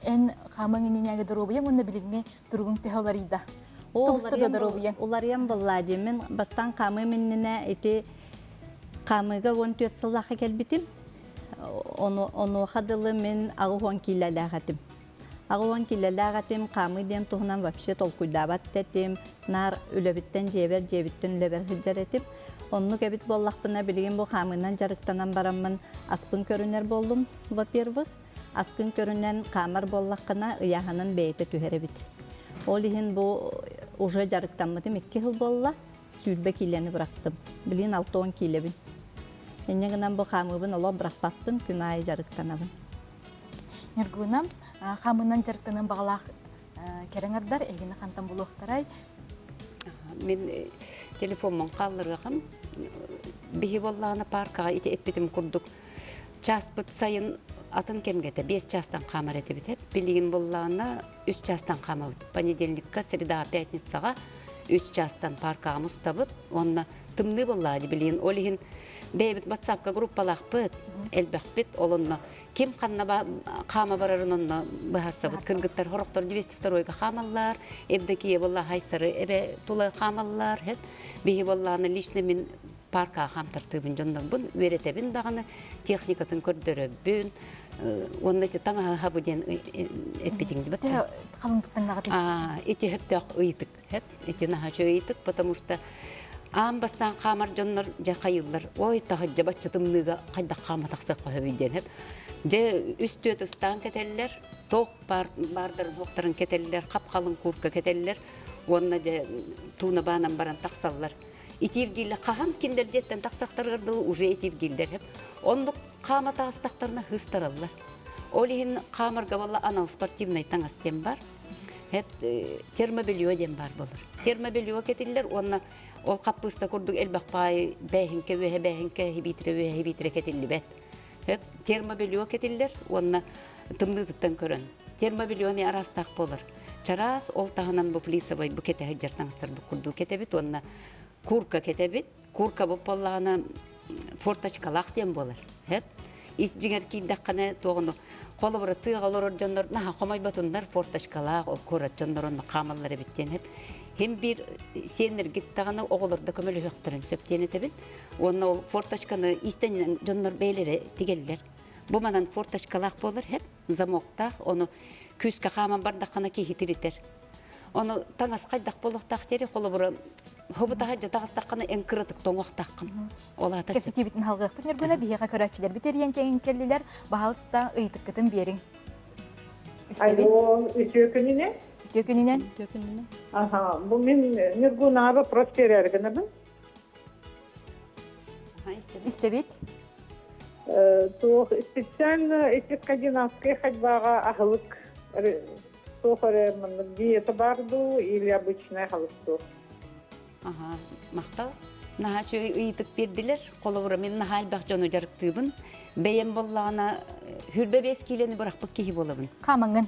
Эн хаамаҥ иннинээги доруобуйаҥ уонна билиҥҥи туругуҥ төһө уларыйда? Тубуста да доруобуйаҥ? Уларыйан буолла дии. Мин бастаан хаамыым иннинэ ити хаамыыга 14 сыллаахха кэлбитим. Онуоха дылы мин 80 киилэлээх этим. 80 киилэлээх этим, хаамыы диэн туһунан вообще толкуйдаабат да этим. Наар үлэбиттэн дьиэбэр, дьиэбиттэн үлэбэр сылдьар этим. Оннук эбит буоллахпына, билигин бу хаамыынан дьарыктанан бараммын аспын көрүнэр буоллум, во-первых. Аскын көрүнэн хаамар буоллаххына, ыйааһынын бэйэтэ түһэр эбит. Ол иһин бу уже дьарыктаммытым икки сыл буолла, 20 киилэни бырахтым. Билигин 60 киилэбин. Инньэ гынан бу хаамыыбын олох бырахпаппын, күн аайы дьарыктанабын. Ньургуна, хаамыынан дьарыктаныан баҕалаах кэрэҥэрдар эһигини хантан булуохтарай? Мин телефоммун хаалларыахым. Биһи буоллаҕына паркаҕа ити эппитим курдук чааспыт сайын атын кэмгэ этэ 5 чаастан хаамар этибит. Билигин буоллаҕына 3 чаастан хаамабыт. Понедельникка, среда, пятницаҕа 3 чаастан паркаҕа мустабыт. Уонна тымныы буоллаҕа билигин. Ол иһин бэйэбит ватсапка группалаахпыт, элбэхпит. Ол онно ким ханна хаама барарын онно быһаарсабыт. Кыргыттар хорохтор 202-га хаамаллар, Евдокия буолла Хайсары эбэ тула хаамаллар. Биһи буоллаҕына лично мин паркаҕа хаамтартыыбын дьоннорбун үөрэтэбин даҕаны техникатын көрдөрөбүн уонна ити таҥаһы хабы диэн эппитиҥ дибат ити хөптөөх ыйытык хэп ити наһаа үчүгэй ыйытык потому что аан бастаан хаамар дьоннор дьэ хайыллар ой таһырдьа бачча тымныыга хайдах хаама тахсыахха сөбүй диэн хэп дьэ үс түөт ыстаан кэтэллэр туох баардарын хуохтарын кэтэллэр хап-халыҥ куурка кэтэллэр уонна дьэ тууна баанан баран тахсаллар итииргииллэр хаһан кинилэр дьиэттэн тахсахтарыгар дылы уже итииргииллэр оннук хаама таҕыстахтарына хыстараллар ол иһин хаамарга буолла анал спортивнай таҥас диэн бар Хэп термобелье диэн баар буолар. Термобелье кэтиллэр уонна ол хаппыыста курдук элбэх паай бээһиҥкэ үөһэ бээһиҥкэ хибиитирэ үөһэ хибиитирэ кэтиллибэт. Хэп термобелье кэтиллэр уонна тымныытыттан көрөн. Термобелье эмиэ араастаах буолар. Чараас ол таһынан бу флисовай бу кэтэ сылдьар таҥастарбыт курдук кэтэбит уонна курка кэтэбит. Курка бу буоллаҕына форточкалаах диэн буолар. Хэп ис дьиҥэр киирдэххинэ туоҕуну холобура тыаҕа олорор дьоннор наһаа хомойботуннар форточкалаах ол куорат дьоннор онно хаамаллар эбит диэн хэп хим биир сиэннэргит даҕаны оҕолор да көмөлөһүөхтэрин сөп диэн этэбин уонна ол форточканы иистэнэн дьоннор бэйэлэрэ тигэллэр бу манан форточкалаах буолар хэп замоктаах ону күүскэ хааман бардаххына киһи тиритэр Ону таҥас хайдах буолуохтаах диэри холобура хобу таһырдьа таҕыстаххына эн кыратык тоҥуохтааххын. Ол аата Кэпсэтиибитин халҕыахпыт Ньургуна биһиэхэ көрөөччүлэрбит эрийэн кэлин кэллилэр. Баһаалыста ыйытыккытын биэриҥ. Истэбит. Алло, үтүө күнүнэн. Үтүө күнүнэн. Үтүө күнүнэн. Аха, бу мин Ньургунаҕа вопрос биэрэр гынабын. Истэбит. Туох специально ити скандинавскай ходьбаҕа аһылык Туох эрэ маннык диета баар дуу или обычная халык дуу? Аха, махтал. Наһаа үчүгэй ыйытык биэрдилэр. Холобура, мин наһаа элбэх дьону дьарыктыыбын. Бэйэм буоллаҕына, 25 киилэни бырахпыт киһи буолабын. Хаамаҥҥын.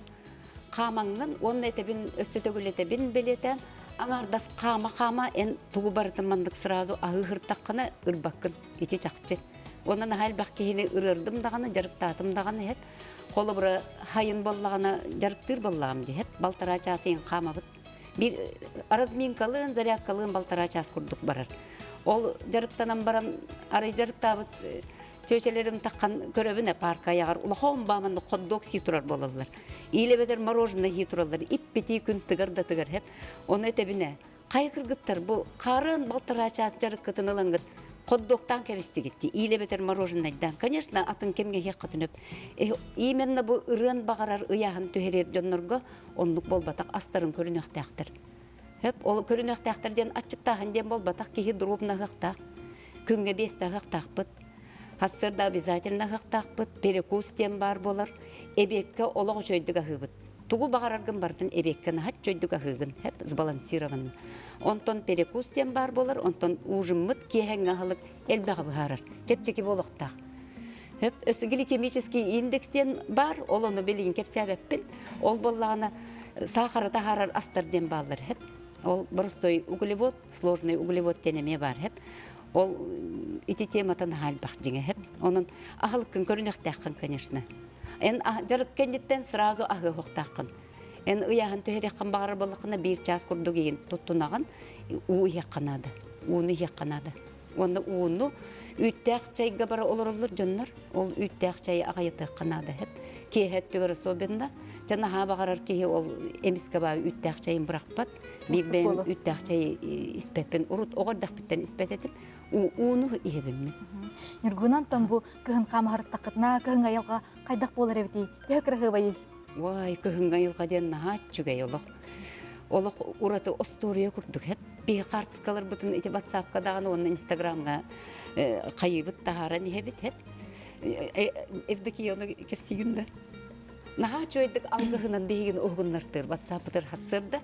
Хаамаҥҥын уонна этэбин, өссө төгүл этэбин бэлиэтээн, аҥаардас хаама-хаама эн тугу барытын маннык сразу аһыы сыртаххына ырбаккын. Ити чахчы. Уонна наһаа элбэх киһини ырыардым даҕаны, дьарыктаатым даҕаны эһэт. Холобура, хайын буоллаҕына дьарыктыыр буоллаҕым дьиһэт, балтараа чаас иһин хаамабыт. Биир разминкалыын, зарядкалыын балтараа чаас курдук барар. Ол дьарыктанан баран, арай дьарыктаабыт чүөчэлэрим таххан көрөбүн э парка айаҕар улахан бааманны хот-дог сии турар буолаллар. Иилэбэтэр мороженое сии тураллар. Иппитии күн тыгар да тыгар хэп. Ону этэбин Хайа кыргыттар, бу хаарыан балтараа чаас дьарыккытын ылаҥҥыт ходдуоктаан кэбистигит дии, иилэбэтэр мороженайдаан. Конечно, атын кэмҥэ иһиэххитин өп. Именно бу ырыан баҕарар ыйааһын түһэрэр дьоннорго оннук буолбатах астарын көрүнүөхтээхтэр. Хөп, ол көрүнүөхтээхтэр диэн аччыктааһын диэн буолбатах, киһи дробно ыһыахтаах. Күҥҥэ биэстэ ыһыахтаахпыт. Сарсыарда обязательно ыһыахтаахпыт, перекус диэн баар буолар. Эбиэккэ олох үчүгэйдик аһыыбыт. Тугу баҕараргын барытын эбиэккэ наһаччы өйдүк аһыыгын, хэп сбалансированно. Онтон перекус диэн баар буолар, онтон ужиммыт киэһэҥҥи аһылык элбэҕи быһаарар, чэпчэки буолуохтаах. Хөп, өссө гликемический индекс диэн баар, ол ону билигин кэпсээбэппин. Ол буоллаҕына саахары таһаарар астар диэн бааллар, хэп. Ол простой углевод, сложный углевод диэн эмиэ баар, хэп. Ол ити темата наһаа элбэх дьиҥэ, хэп. Онон аһылыккын көрүнүөхтээххин, конечно. Эн дьарык кэнниттэн сразу аһыахтааххын. Эн ыйааһын түһэриэххин баҕарар буоллаххына биир чаас курдук иһин туттунаҕын, уу иһиэххэ наада. Ууну иһиэххэ наада. Уонна ууну үүттээх чайга бара олороллор дьоннор. Ол үүттээх чайы аҕыйатыахха наада эһэп. Киэһэ өттүгэр особенно. Дьэ наһаа баҕарар киһи ол эмискэ баа үүттээх чайын бырахпат. Биир бэйэм үүттээх чайы испэппин. Урут оҕо эрдэхпиттэн испэт этим. Ууну иһэбин мин. Ньургунан тон бу кыһын хаамаһарыттаххытына кыһыҥ айылҕа хайдах буолар эбитий? Төһө кыраһыабайый? Уай, кыһыҥҥы айылҕа диэн наһаа үчүгэй олох. Олох ураты остуоруйа курдук. Хэп биһи хаартыскаларбытын ити ватсапка даҕаны уонна инстаграмҥа хайыыбыт таһааран иһэбит хэп. Евдокия ону кэпсиигин да. Наһаа үчүгэйдик алгыһынан биһигин уһугуннартыыр ватсаппытыр хассырда.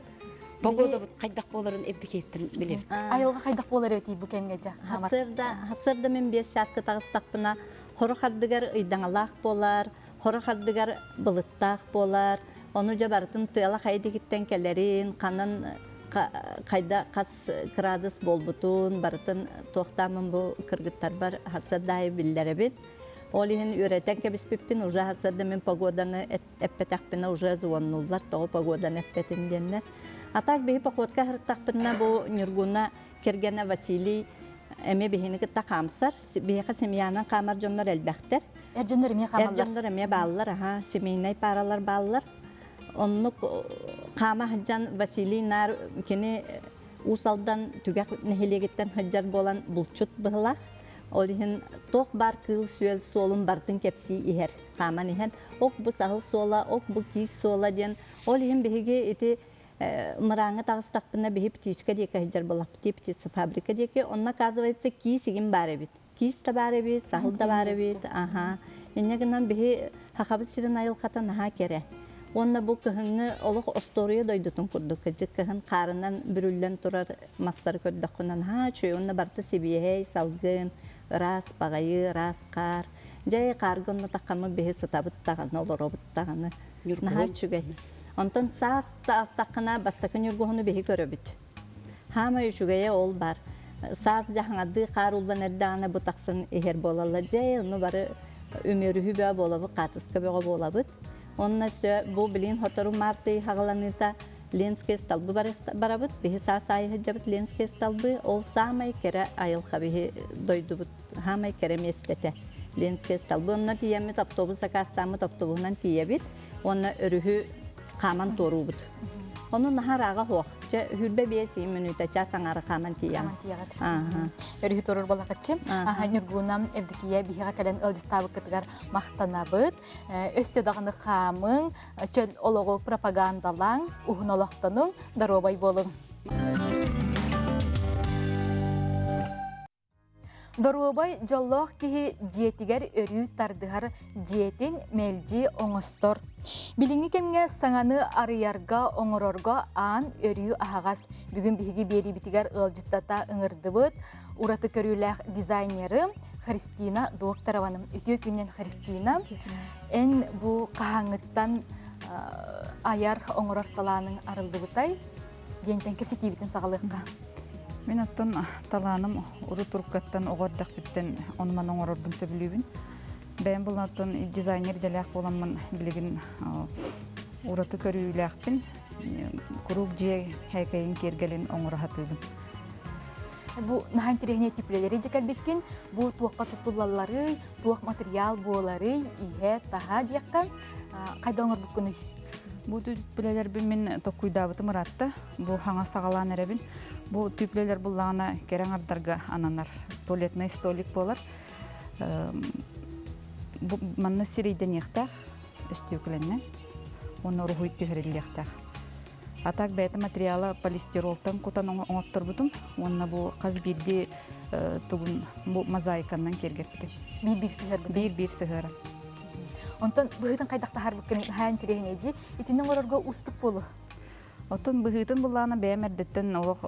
Погодабыт хайдах буоларын Евдокияттан билэбит. Айылҕа хайдах буолар эбитий бу кэмҥэ дьэ? Хассырда, хассырда мин 5 чааска таҕыстахпына, хорох ардыгар ыйдаҥалаах буолар, Хорох ардыгар былыттаах буолар, ону дьэ барытын тыала хайдыгыттан кэлэрин, ханан хайда хас кыраадыс буолбутун барытын туохтааммын бу кыргыттарбар хассардаайы биллэрэбин. Ол иһин үөрэтэн кэбиспиппин уже хассарда мин погоданы эппэтэхпинэ уже звоннуллар тоҕо погоданы эппэтин диэннэр. А так биһи походка сырыттахпына бу Ньургуна кэргэнэ Василий эмиэ биһини кытта хаамсар. Биһиэхэ семьянан хаамар дьоннор элбэхтэр. Эр дьоннор эмиэ хаамаллар. Эр дьоннор эмиэ бааллар, аха, семейнай паралар бааллар. Оннук хаама сылдьан Василий Нар кини Уус Алдан түгэх нэһилиэгиттэн сылдьар буолан булчут быһылаах. Ол иһин туох баар кыыл-сүөл суолун барытын кэпсии иһэр, хааман иһэн, ок бу саһыл суола, ок бу киис суола диэн. Ол иһин биһиги ити мырааҥҥа таҕыстахпына биһи птичка диэки сылдьар буоллахпыт, птицефабрика диэки. Онно оказывается киис игин баар эбит. Киис да баар эбит, саһыл да баар эбит. Аха. Инньэ гынан биһи Хахабыт сирин айылҕата наһаа кэрэ. Уонна бу кыһыҥҥы олох остуоруйа дойдутун курдук кырдьык кыһын хаарынан бүрүллэн турар мастары көрдөххүнэ наһаа үчүгэй уонна барыта сибиэһэй, салгын, ыраас баҕайы, ыраас хаар. Дьэ, хаарга онно таххаммыт биһи сытабыт даҕаны, олоробут даҕаны. Наһаа үчүгэй. Онтон саас таастаххына бастакы ньургуһуну биһи көрөбүт. Хаамай үчүгэйэ ол бар. Саас дьаһаҥардыы хаар уллан эрдэҕинэ бу тахсан иһэр буолаллар. Дьэ, ону бары үмүөрүһүү бөҕө буолабыт, хаатыска бөҕө буолабыт. Онно өссө бу билигин сотору март ый хаҕаланыыта Ленскэй столбы барабыт. Биһи саас аайы сылдьабыт Ленскэй столбы. Ол саамай кэрэ айылҕа биһи дойдубут саамай кэрэ миэстэтэ. Ленскэй столбы. Онно тиийэммит автобус сакаастааммыт автобуһунан тиийэбит. Уонна өрүһү хааман туоруубут. Ону наһаа ырааҕа суох. Чэ, 25 мүнүүтэ час аҥаара хааман тиийэм. Өрүһү туоруур буоллахаччы. Аха, Ньургунам Евдокия биһиэхэ кэлэн ыалдьыттаабыккытыгар махтанабыт. Өссө даҕаны хаамыҥ, чөл олоҕу пропагандалааҥ, уһун олохтонуҥ, доруобай буолуҥ. Доруобай, дьоллоох киһи дьиэтигэр өрүү тардыһар дьиэтин мэлдьи оҥостор. Билиҥҥи кэмҥэ саҥаны арыйарга, оҥорорго аан өрүү аһаҕас. Бүгүн биһиги биэриибитигэр ыалдьыттата ыҥырдыбыт ураты көрүүлээх дизайнеры Христина Докторованы. Үтүө күнүнэн Христина. Эн бу хаһааҥҥыттан айар, оҥорор талааныҥ арыллыбытай? диэнтэн кэпсэтиибитин саҕалыахха. Мин оттон талааным урут уруккаттан оҕо эрдэхпиттэн ону-маны оҥорорбун сөбүлүүбүн. Бэйэм булан дизайнер идэлээх буоламмын билигин ураты көрүүлээхпин. Куруук дьиэ һээкэйин киэргэлин оҥоро сатыыбын. Бу наһаа интэриэһинэй түплэлэри дьэ кэлбиккин. Бу туохха туттуллалларый, туох материал буоларый, иһэ, таһа диэххэ хайда оҥорбуккунуй? Бу түплэлэрбин мин токкуйдаабытым ыраатта. Бу хаҥа саҕалаан эрэбин. Бу түплэлэр буллаҕына кэрэ аҥардарга ананар туалетный столик буолар. Бу манна сирийдэниэхтээх өстүөкүлэннэ уонна уруһуй түһэриллиэхтээх. А так бэйэтэ материала полистиролтан кутан оҥотторбутум уонна бу хас биирдии тугун бу мозаиканнан киэргэппитим. Биир-биир сыһыарбытым. Биир-биир сыһыаран. Онтон быһыытын хайдах таһаарбыккын наһаа интэриэһинэй дии. Итини оҥорорго уустук буолуо. Оттон быһыытын буллаҕына бэйэм эрдэттэн олох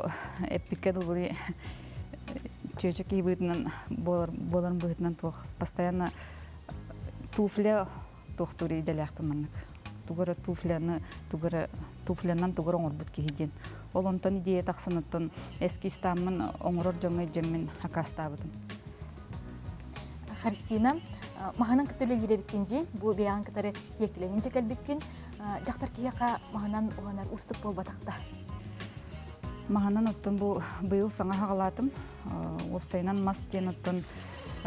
эппиккэ дылы чүөчэ киһи быһыытынан буолар буоларын быһыытынан туох постоянно туфля туохтуур идэлээхпин маннык. Тугу эрэ туфляны тугу эрэ туфлянан тугу эрэ оҥорбут киһи диэн. Ол онтон идея тахсаныттан эскизтааммын оҥорор дьоҥҥо илдьэммин акаастаабытым. Христина, Маһынан кытта үлэлиир эбиккин дии, бу бэйэҕин кытары тиэкилэнин дьэ кэлбиккин. Дьахтар киһиэхэ маһынан уһанар уустук буолбатах да. Маһынан оттон бу быйыл саҥа хаҕалаатым. Уопсайынан мас диэн оттон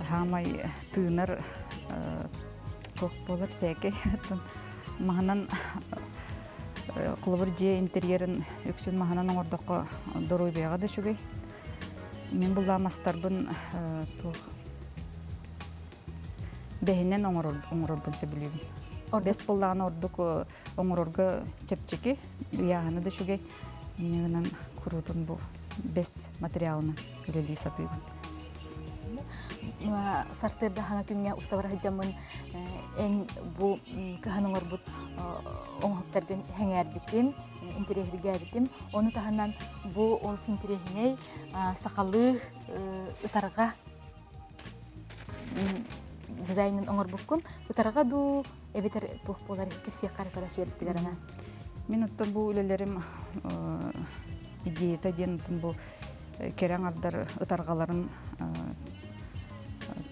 хаамай тыынар туох буолар сээкэй оттон маһынан холобур дьиэ интерьерин үксүн маһынан оҥордоххо доруобуйаҕа да үчүгэй. Мин буллаан мастарбын туох бэһинэн оҥорорбун сөбүлүүбүн. Бэс буллаҕына ордук оҥорорго чэпчэки, ыйааһына да үчүгэй. Инньэ гынан куруутун бу бэс материалынан үлэлии сатыыбын. Сарсыарда хаҥа күҥҥэ устабар сылдьаммын эн бу кыһан оҥорбут оҥоһуктаргын сэҥээрбитим, интэриэһиргээбитим. Ону таһынан бу ол интэриэһинэй сахалыы ытарҕа дизайнын оҥорбуккун. Ытарҕа дуу эбэтэр туох буолар кэпсиэххэ эрэ көрөөччүлэрбитигэр анаан. Мин оттон бу үлэлэрим идеята диэн оттон бу кэрэ аҥардар ытарҕаларын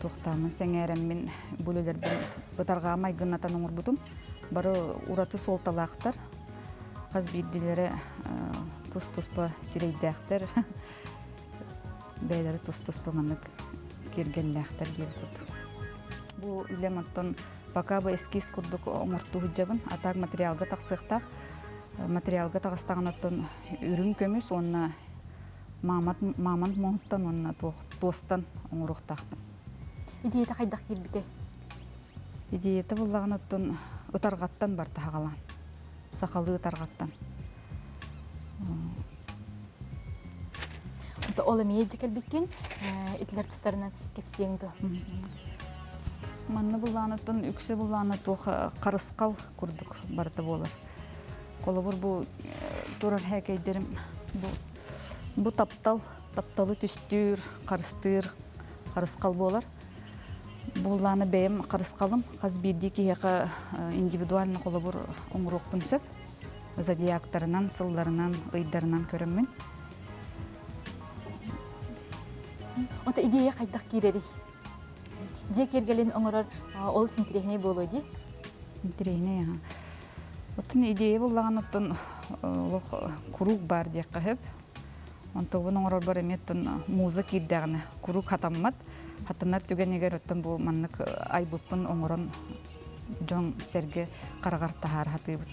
туохтааммын сэҥээрэммин бу үлэлэрбин ытарҕаа майгыннатан оҥорбутум. Бары ураты суолталаахтар. Хас биирдиилэрэ тус-туспа сирэйдээхтэр. Бэйэлэрэ тус-туспа маннык киэргэллээхтэр диэбит курдук. Бу үлэм оттон пока бу эскиз курдук оҥортуу сылдьабын. А так материалга тахсыахтаах. Материалга таҕыстаҕына оттон үрүҥ көмүс уонна маамат маамант муоһуттан уонна туох туостан оҥоруохтаахпын. Идеята хайдах киирбитэй? Идеята буллаҕына оттон ытарҕаттан барта хаҕалаан. Сахалыы ытарҕаттан. Ол эмиэ дьэ кэлбиккин итилэр тустарынан кэпсиэҥ дуо? Манна буллаанаттан үксэ буллаана туох харысхал курдук барыта буолар. Холобур бу турар һээкэйдэрим бу бу таптал, тапталы түстүүр, харыстыыр харысхал буолар. Буллаана бэйэм харысхалым хас биирдии киһиэхэ индивидуально холобур оҥоруохпун сөп. Зодиактарынан, сылларынан, ыйдарынан көрөммүн. Ото идея хайдах киирэрий? Дьиэ киэргэлин оҥорор олус интэриэһинэй буолуо дии. Интэриэһинэй аха. Оттон идея буллаҕын оттон олох куруук баар диэххэ сөп. Онтубун оҥорорбор эмиэ оттон муза киирдэҕинэ куруук хатаммат. Хатанар түгэнигэр оттон бу маннык айбыппын оҥорон дьон-сэргэ хараҕар таһаара сатыыбыт.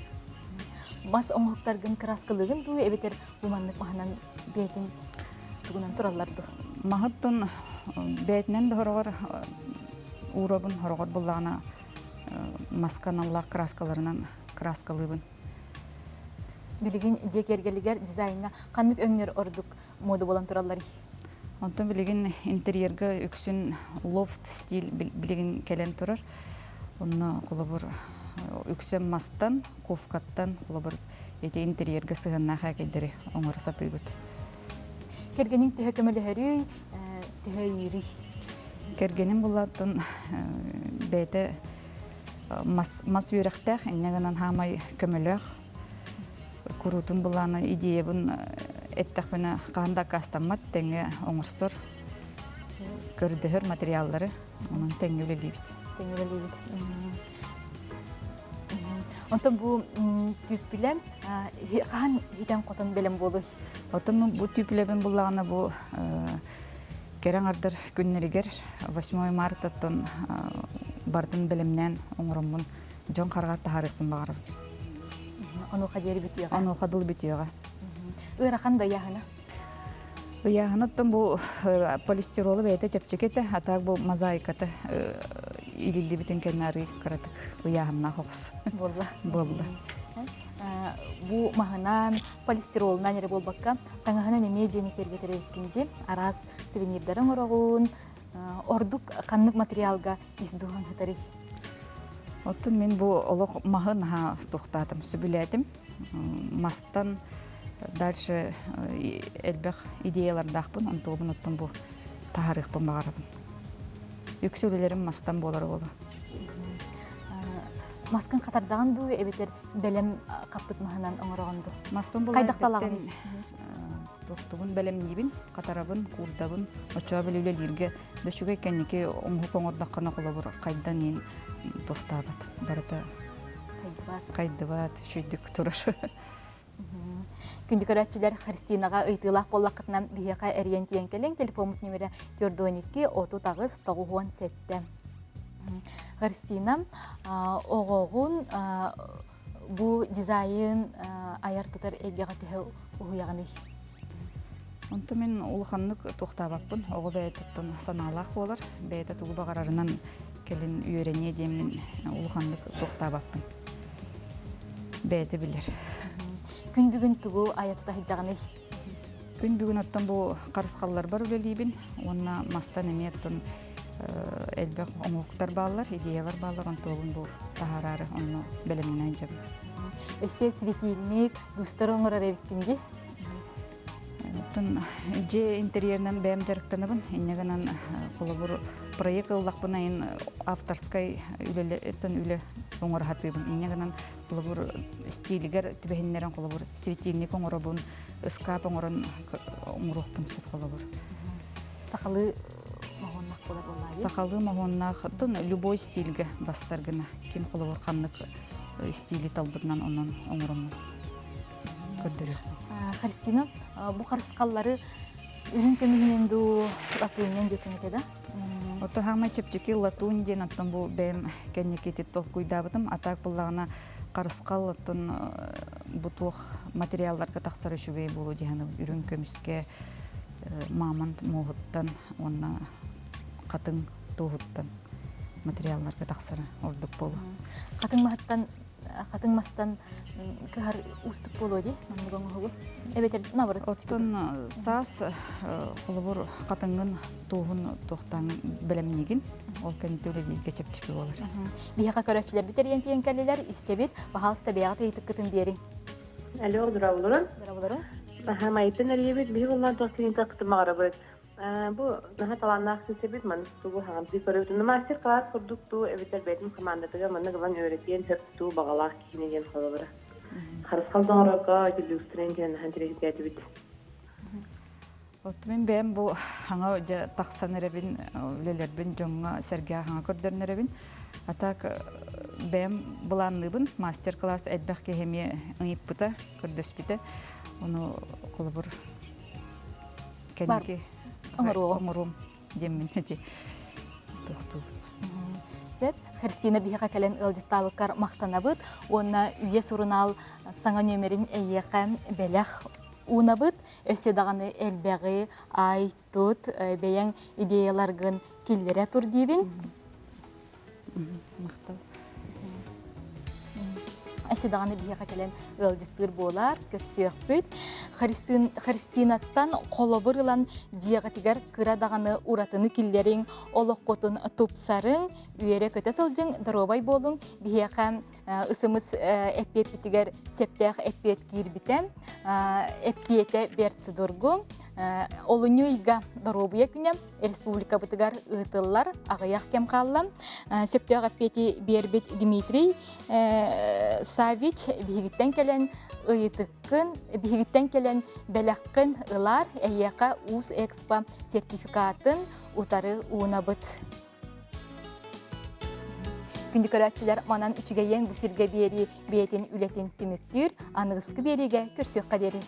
Мас оҥоһуктаргын кырааскалыыгын дуу эбэтэр бу маннык маһынан бэйэтин тугунан тураллар дуу? Маһыттан бэйэтинэн да хороҕор уурабын, хороҕор буллаҕына маска аналлаах кырааскаларынан кырааскалыыбын. Билигин дьиэ кэргэлигэр дизайҥа ханнык өҥнөр ордук мода буолан туралларый? Онтон билигин интерьерга үксүн лофт стиль билигин кэлэн турар. Онно холобур үксэ мастан, ковкаттан холобур ити интерьергэ сыһыаннаах ээкэйдэри оҥоро сатыыбыт. Кэргэниҥ төһө көмөлөһөрүй, төһө өйүүрүй? Кэргэним буллааттан бэйэтэ мас, мас үөрэхтээх, инньэ гынан хаамай көмөлөөх. Куруутун былаана идеябын эттэхпинэ хаһан да аккаастаммат, тэҥҥэ оҥорсор, көрдөһөр материаллары онон тэҥҥэ үлэлиибит. Тэҥҥэ үлэлиибит. Онтон бу түүппүлэм хаһан хитэн-хотон бэлэм буолуй? Оттон бу түүпүлэбин буллаҕына бу кэрэ аҥардар күннэригэр 8 мартаттан бардын бэлэмнээн оҥороммун дьон хараҕар таһаарыахпын баҕарабын. Онуоха диэри бүтүөҕэ. Онуоха дылы бүтүөҕэ. Ыарахан да ыйааһына? Ыйааһыныттан бу полистиролу бэйэтэ чэпчэки этэ, а так бу мозаиката илиллибитин кэннэ арыы кыратык ыйааһыннаах оҕус. Буолла. Буолла. Бу маһынан, полистиролунан эрэ буолбакка, таҥаһынан эмиэ дьиэни киэргэтэр эбиккин дии. Араас сувенирдары оҥороҕун, ордук ханнык материалга ис дууһаҥ сытарый? Оттон мин бу олох маһы наһаа туохтаатым, сөбүлээтим. Мастан дальше элбэх идеялардаахпын, онтуобун оттон бу таһаарыахпын баҕарабын. Үксэ үлэлэрим мастан буолар буолу. Маскын хатардаҕын дуу эбэтэр бэлэм хаппыт маһынан оҥороҕун дуу? Маспын Хайдах талаҕыный? Туохтубун бэлэмниибин, хатарабын, куурдабын. Оччоҕо били үлэлииргэ да үчүгэй кэнники оҥоһук оҥордоххуна холобур хайдан иин туохтаабат. Барыта Хайдыбат. хайдыбат, үчүгдүк турар. Күндү көрөөччүлэр Христинаҕа ыйытыылаах буоллаххытына биһиэхэ эрийэн тиийэн кэлиҥ. Телефоммут нүмерэ 42 38 97. Христина, оҕоҕун бу дизайн айар-тутар эйгэҕэ төһө уһуйаҕыный? Онто мин улаханнык туохтаабаппын. Оҕо бэйэтиттэн санаалаах буолар. Бэйэтэ тугу баҕарарынан кэлин үөрэниэ диэммин улаханнык туохтаабаппын. Бэйэтэ билэр. Күн бүгүн тугу айа тута сылдьаҕыный? Күн бүгүн оттон бу харысхалларбар үлэлиибин уонна мастан эмиэ оттон элбэх оҥоһуктар бааллар, идеялар бааллар, онтуобун бу таһаараары онно бэлэмнэнэн дьабын. Өссө светильник, люстра оҥорор эбиккин дии? Оттон дьиэ интерьеринэн бэйэм дьарыктанабын. Инньэ гынан холобур проект ыллахпына айын авторскай үлэлэртэн үлэ оҥоро сатыыбын. Инньэ гынан холобур стилигэр түбэһиннэрэн холобур светильник оҥоробун, ыскаап оҥорон оҥоруохпун сөп холобур. Сахалыы моһуоннаах буолар буоллаа Сахалыы моһуоннаах оттон любой стильгэ бассар гына ким холобур ханнык стили талбытынан онон оҥороммун көрдөрүөхпүн. Христина, бу харысхаллары үрүҥ көмүһүнэн дуу, латуньан диэтиҥ этэ да? Ото хаамай чэпчэки латунь диэн оттон бу бэйэм кэнники толкуйдаабытым. А так буллаҕына харысхал оттон бу туох материалларга тахсар үчүгэй буолуо диэн үрүҥ көмүскэ мамонт муоһуттан уонна хатыҥ туоһуттан материалларга тахсара ордук буолуо. Хатыҥ маһыттан хатыҥ мастан кыһар уустук буолуо дии маннык оҥоһугу эбэтэр наоборот Оттон саас холобур хатыҥын туоһун туохтан бэлэмниигин ол кэнниттэн үлэлииргэ чэпчэки буолар. Биһиэхэ көрөөччүлэрбит эрийэн тиийэн кэллилэр истэбит пожалуйста бэйэҕит ыйытыккытын биэриҥ. Алло, здравствуйте. Здравствуйте. Аха, майытын эрийэбит, биһи буллаан туох клиника кытымаҕарабыт. Бу наһаа талааннаах киһибит, маннык тугу хаҥардыы көрөбүт. Мастер-класс курдук дуу, эбэтэр бэйэтин командатыгар маннык ылан үөрэтиэн сөп дуу баҕалаах киһини диэн холобура. Харысхал доҥорорго иллюстрен диэн наһаа интэриэһиргээтибит. Вот мин бэйэм бу хаҥа дьэ тахсан эрэбин, үлэлэрбин дьоҥҥо сэргээх хаҥа көрдөрөн эрэбин. А так бэйэм былаанныыбын, мастер-класс элбэх киһи эмиэ ыйыппыта, көрдөспүтэ. Ону холобур кэнники оҥоруом диэммин ити туохтуубут. Сөп. Христина биһиэхэ кэлэн ыалдьыттаабыккар махтанабыт уонна Үйэ сурунаал саҥа нүөмэрин эйиэхэ бэлэх уунабыт. Өссө даҕаны элбэҕи ай, тут, бэйэҥ идеяларгын киллэрэ тур диибин. Махтал. Өссө даҕаны биһиэхэ кэлэн ыалдьыттыыр буолар, көрсүөхпүт. Христинаттан холобур ылан дьиэҕитигэр кыра даҕаны уратыны киллэриҥ, олоххутун тупсарыҥ, үөрэ-көтө сылдьыҥ, доруобай буолуҥ. Биһиэхэ ысымыс эппиэппитигэр сөптөөх эппиэт киирбитэ. Эппиэтэ бэрт судургу. Олунньу ыйга доруобуйа күнэ республикабытыгар ыытыллар аҕыйах кэм хаалла. Сөптөөх эппиэти биэрбит Дмитрий Савич биһигиттэн кэлэн ыйытыккын, биһигиттэн кэлэн бэлэххин ылар, эйиэхэ Уус Экспо сертификатын утары уунабыт. Күндү көрөөччүлэр, манан үчүгэйиэн бу сиргэ биэрии бэйэтин үлэтин түмүктүүр. Аныгыскы биэриигэ көрсүөххэ диэри.